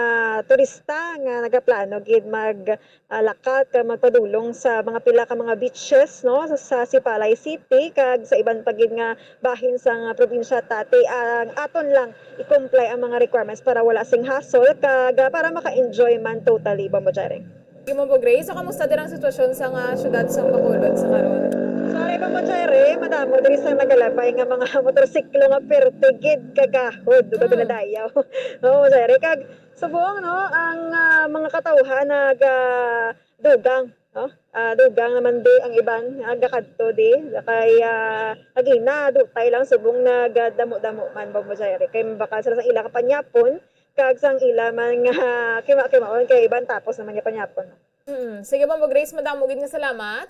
turista nga nagaplano gid mag ah, lakat kag magpadulong sa mga pila ka mga beaches, no, sa, sa Sipalay City kag sa iban pa gid nga bahin sang ah, probinsya, Tati, ang aton lang i-comply ang mga requirements para wala sing hassle kag ah, para maka-enjoy man totally, Bombo Jering. Sige, Bombo Grace, so kamusta din ang sitwasyon sa nga syudad sa Bacolod sa karon? Sorry, Bombo Jering, madamo diri sa nagalabay nga mga motorsiklo nga perti gid kagahod ug Mm. pinadayaw. Oo, Bombo Jering, kag subong, no, ang ah, mga katawhan nag ah, dugang, no? Ah, dugang naman di ang iban nga gakadto di kay ah, agina dutay lang subong nagadamo-damo man, Bombo Jering, kay mabakal sila sa ila kapanyapon kag sang ila man nga kima-kimaon kay iban tapos naman nga panyapon. Mm. Sige, Bombo Grace, madamo gid nga salamat.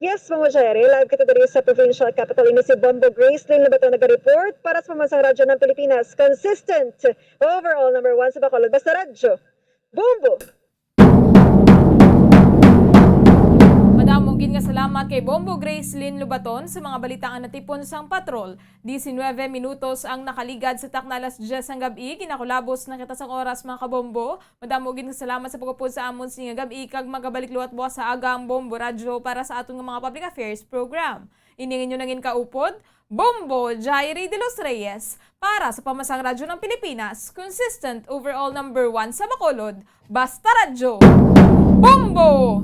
Yes, mga Jerry, live kita diri sa provincial capital. Ini si Bombo Gracelyn Lobaton nag-report para sa Pambansang Radyo ng Pilipinas. Consistent, overall number one sa Bacolod. Basta Radyo. Bombo! Madamo gid nga salamat kay Bombo Gracelyn Lobaton sa mga balita nga natipon sang patrol. Diecinueve minutos ang nakaligad sa takna alas diyes sang gab-i. Ginakulabos na kita sang oras, mga kabombo. Madamo gid nga salamat sa pag-upod sa amon sini nga gab-i, kag magabalik liwat buwas sa aga ang Bombo Radyo para sa aton nga mga public affairs program. Ini ang inyo nangin kaupod, Bombo Jairi de los Reyes, para sa Pambansang Radyo ng Pilipinas, consistent overall number one sa Bacolod, Basta Radyo. Bombo!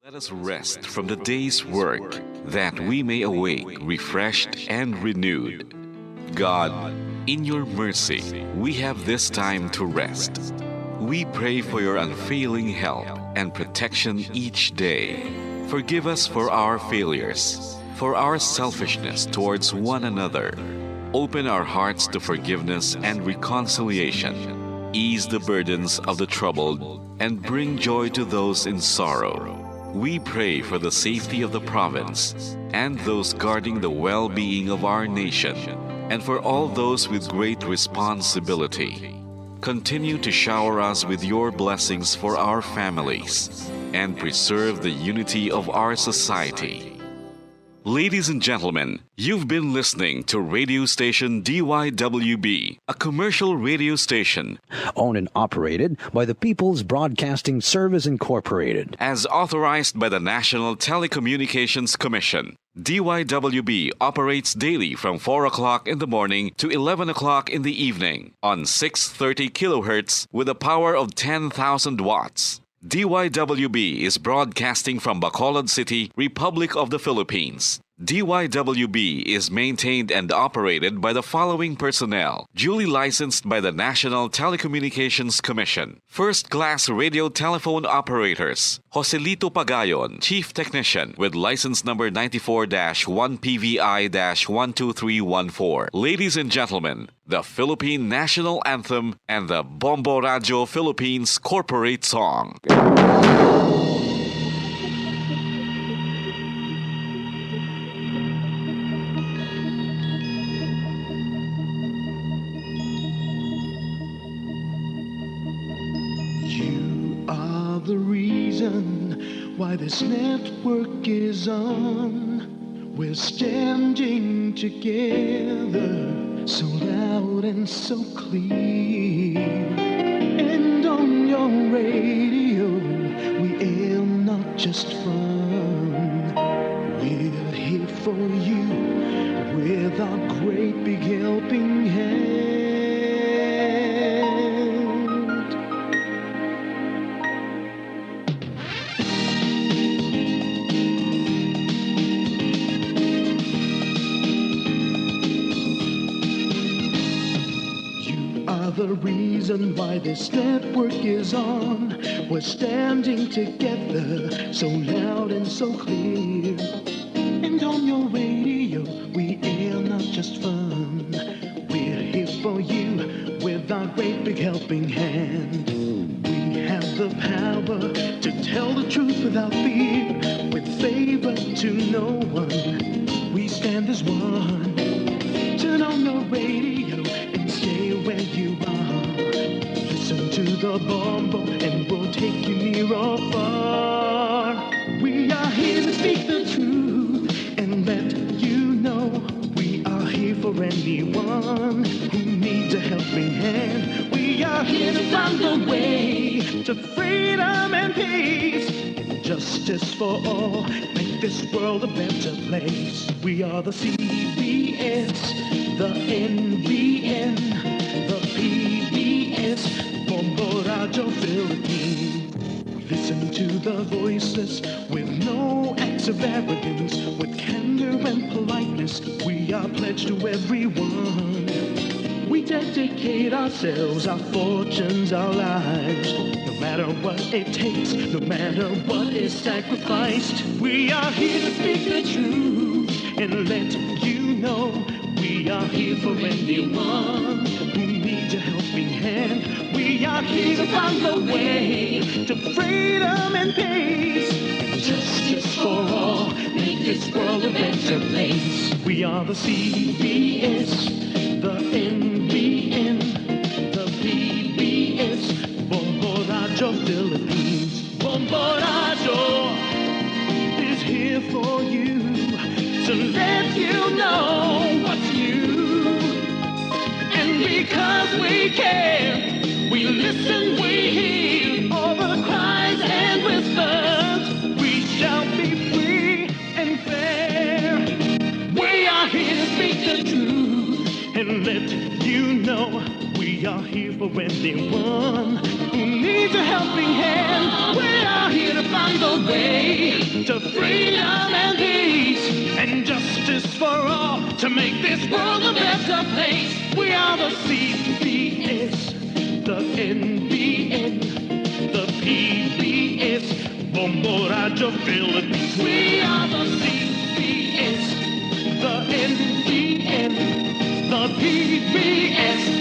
Let us rest from the day's work, that we may awake refreshed and renewed. God, in your mercy, we have this time to rest. We pray for your unfailing help and protection each day. Forgive us for our failures, for our selfishness towards one another. Open our hearts to forgiveness and reconciliation. Ease the burdens of the troubled and bring joy to those in sorrow. We pray for the safety of the province and those guarding the well-being of our nation, and for all those with great responsibility. Continue to shower us with your blessings for our families and preserve the unity of our society. Ladies and gentlemen, you've been listening to radio station D Y W B, a commercial radio station Owned and operated by the People's Broadcasting Service Incorporated. As authorized by the National Telecommunications Commission. D Y W B operates daily from four o'clock in the morning to eleven o'clock in the evening on six thirty kilohertz with a power of ten thousand watts. D Y W B is broadcasting from Bacolod City, Republic of the Philippines. D Y W B is maintained and operated by the following personnel, duly licensed by the National Telecommunications Commission. First class radio telephone operators, Joselito Pagayon, Chief Technician, with license number ninety-four dash one P V I dash one two three one four. Ladies and gentlemen, the Philippine National Anthem and the Bombo Radio Philippines Corporate Song. You are the reason why this network is on. We're standing together, so loud and so clear. And on your radio, we air not just fun. We're here for you with our great big helping hand. You are the reason why this network is on. We're standing together, so loud and so clear. And on your radio, we air not just fun. We're here for you with our great big helping hand. We have the power to tell the truth without fear, with favor to no one. We stand as one. Turn on your radio and stay where you are. Listen to the Bombo and we'll take you near or far. We are here to speak the truth and let you know we are here for anyone who needs a helping hand. We are here to find the way to freedom and peace and justice for all. Make this world a better place. We are the C B S, the N B N, the P B S, Bombo Radio Philippines. We listen to the voices with no acts of arrogance, with candor and politeness. We are pledged to everyone. We dedicate ourselves, our fortunes, our lives. No matter what it takes, no matter what is sacrificed, we are here to speak the truth and let you know we are here for anyone who needs a helping hand. We We are here to find the way to freedom and peace and justice for all. Make this world a better place. We are the C B S, the N B N, the P B S, Bombo Radyo Philippines. Bombo Radyo is here for you to let you know what's new. And because we care, we listen, we hear all the cries and whispers. We shall be free and fair. We are here to speak the truth and let you know we are here for anyone who needs a helping hand. We are here to find the way to freedom and peace and justice for all to make this world a better place. We are the C B S, the N B N, the P B S, Bombo Radyo Philippines. We are the C B S, the N B N, the P B S,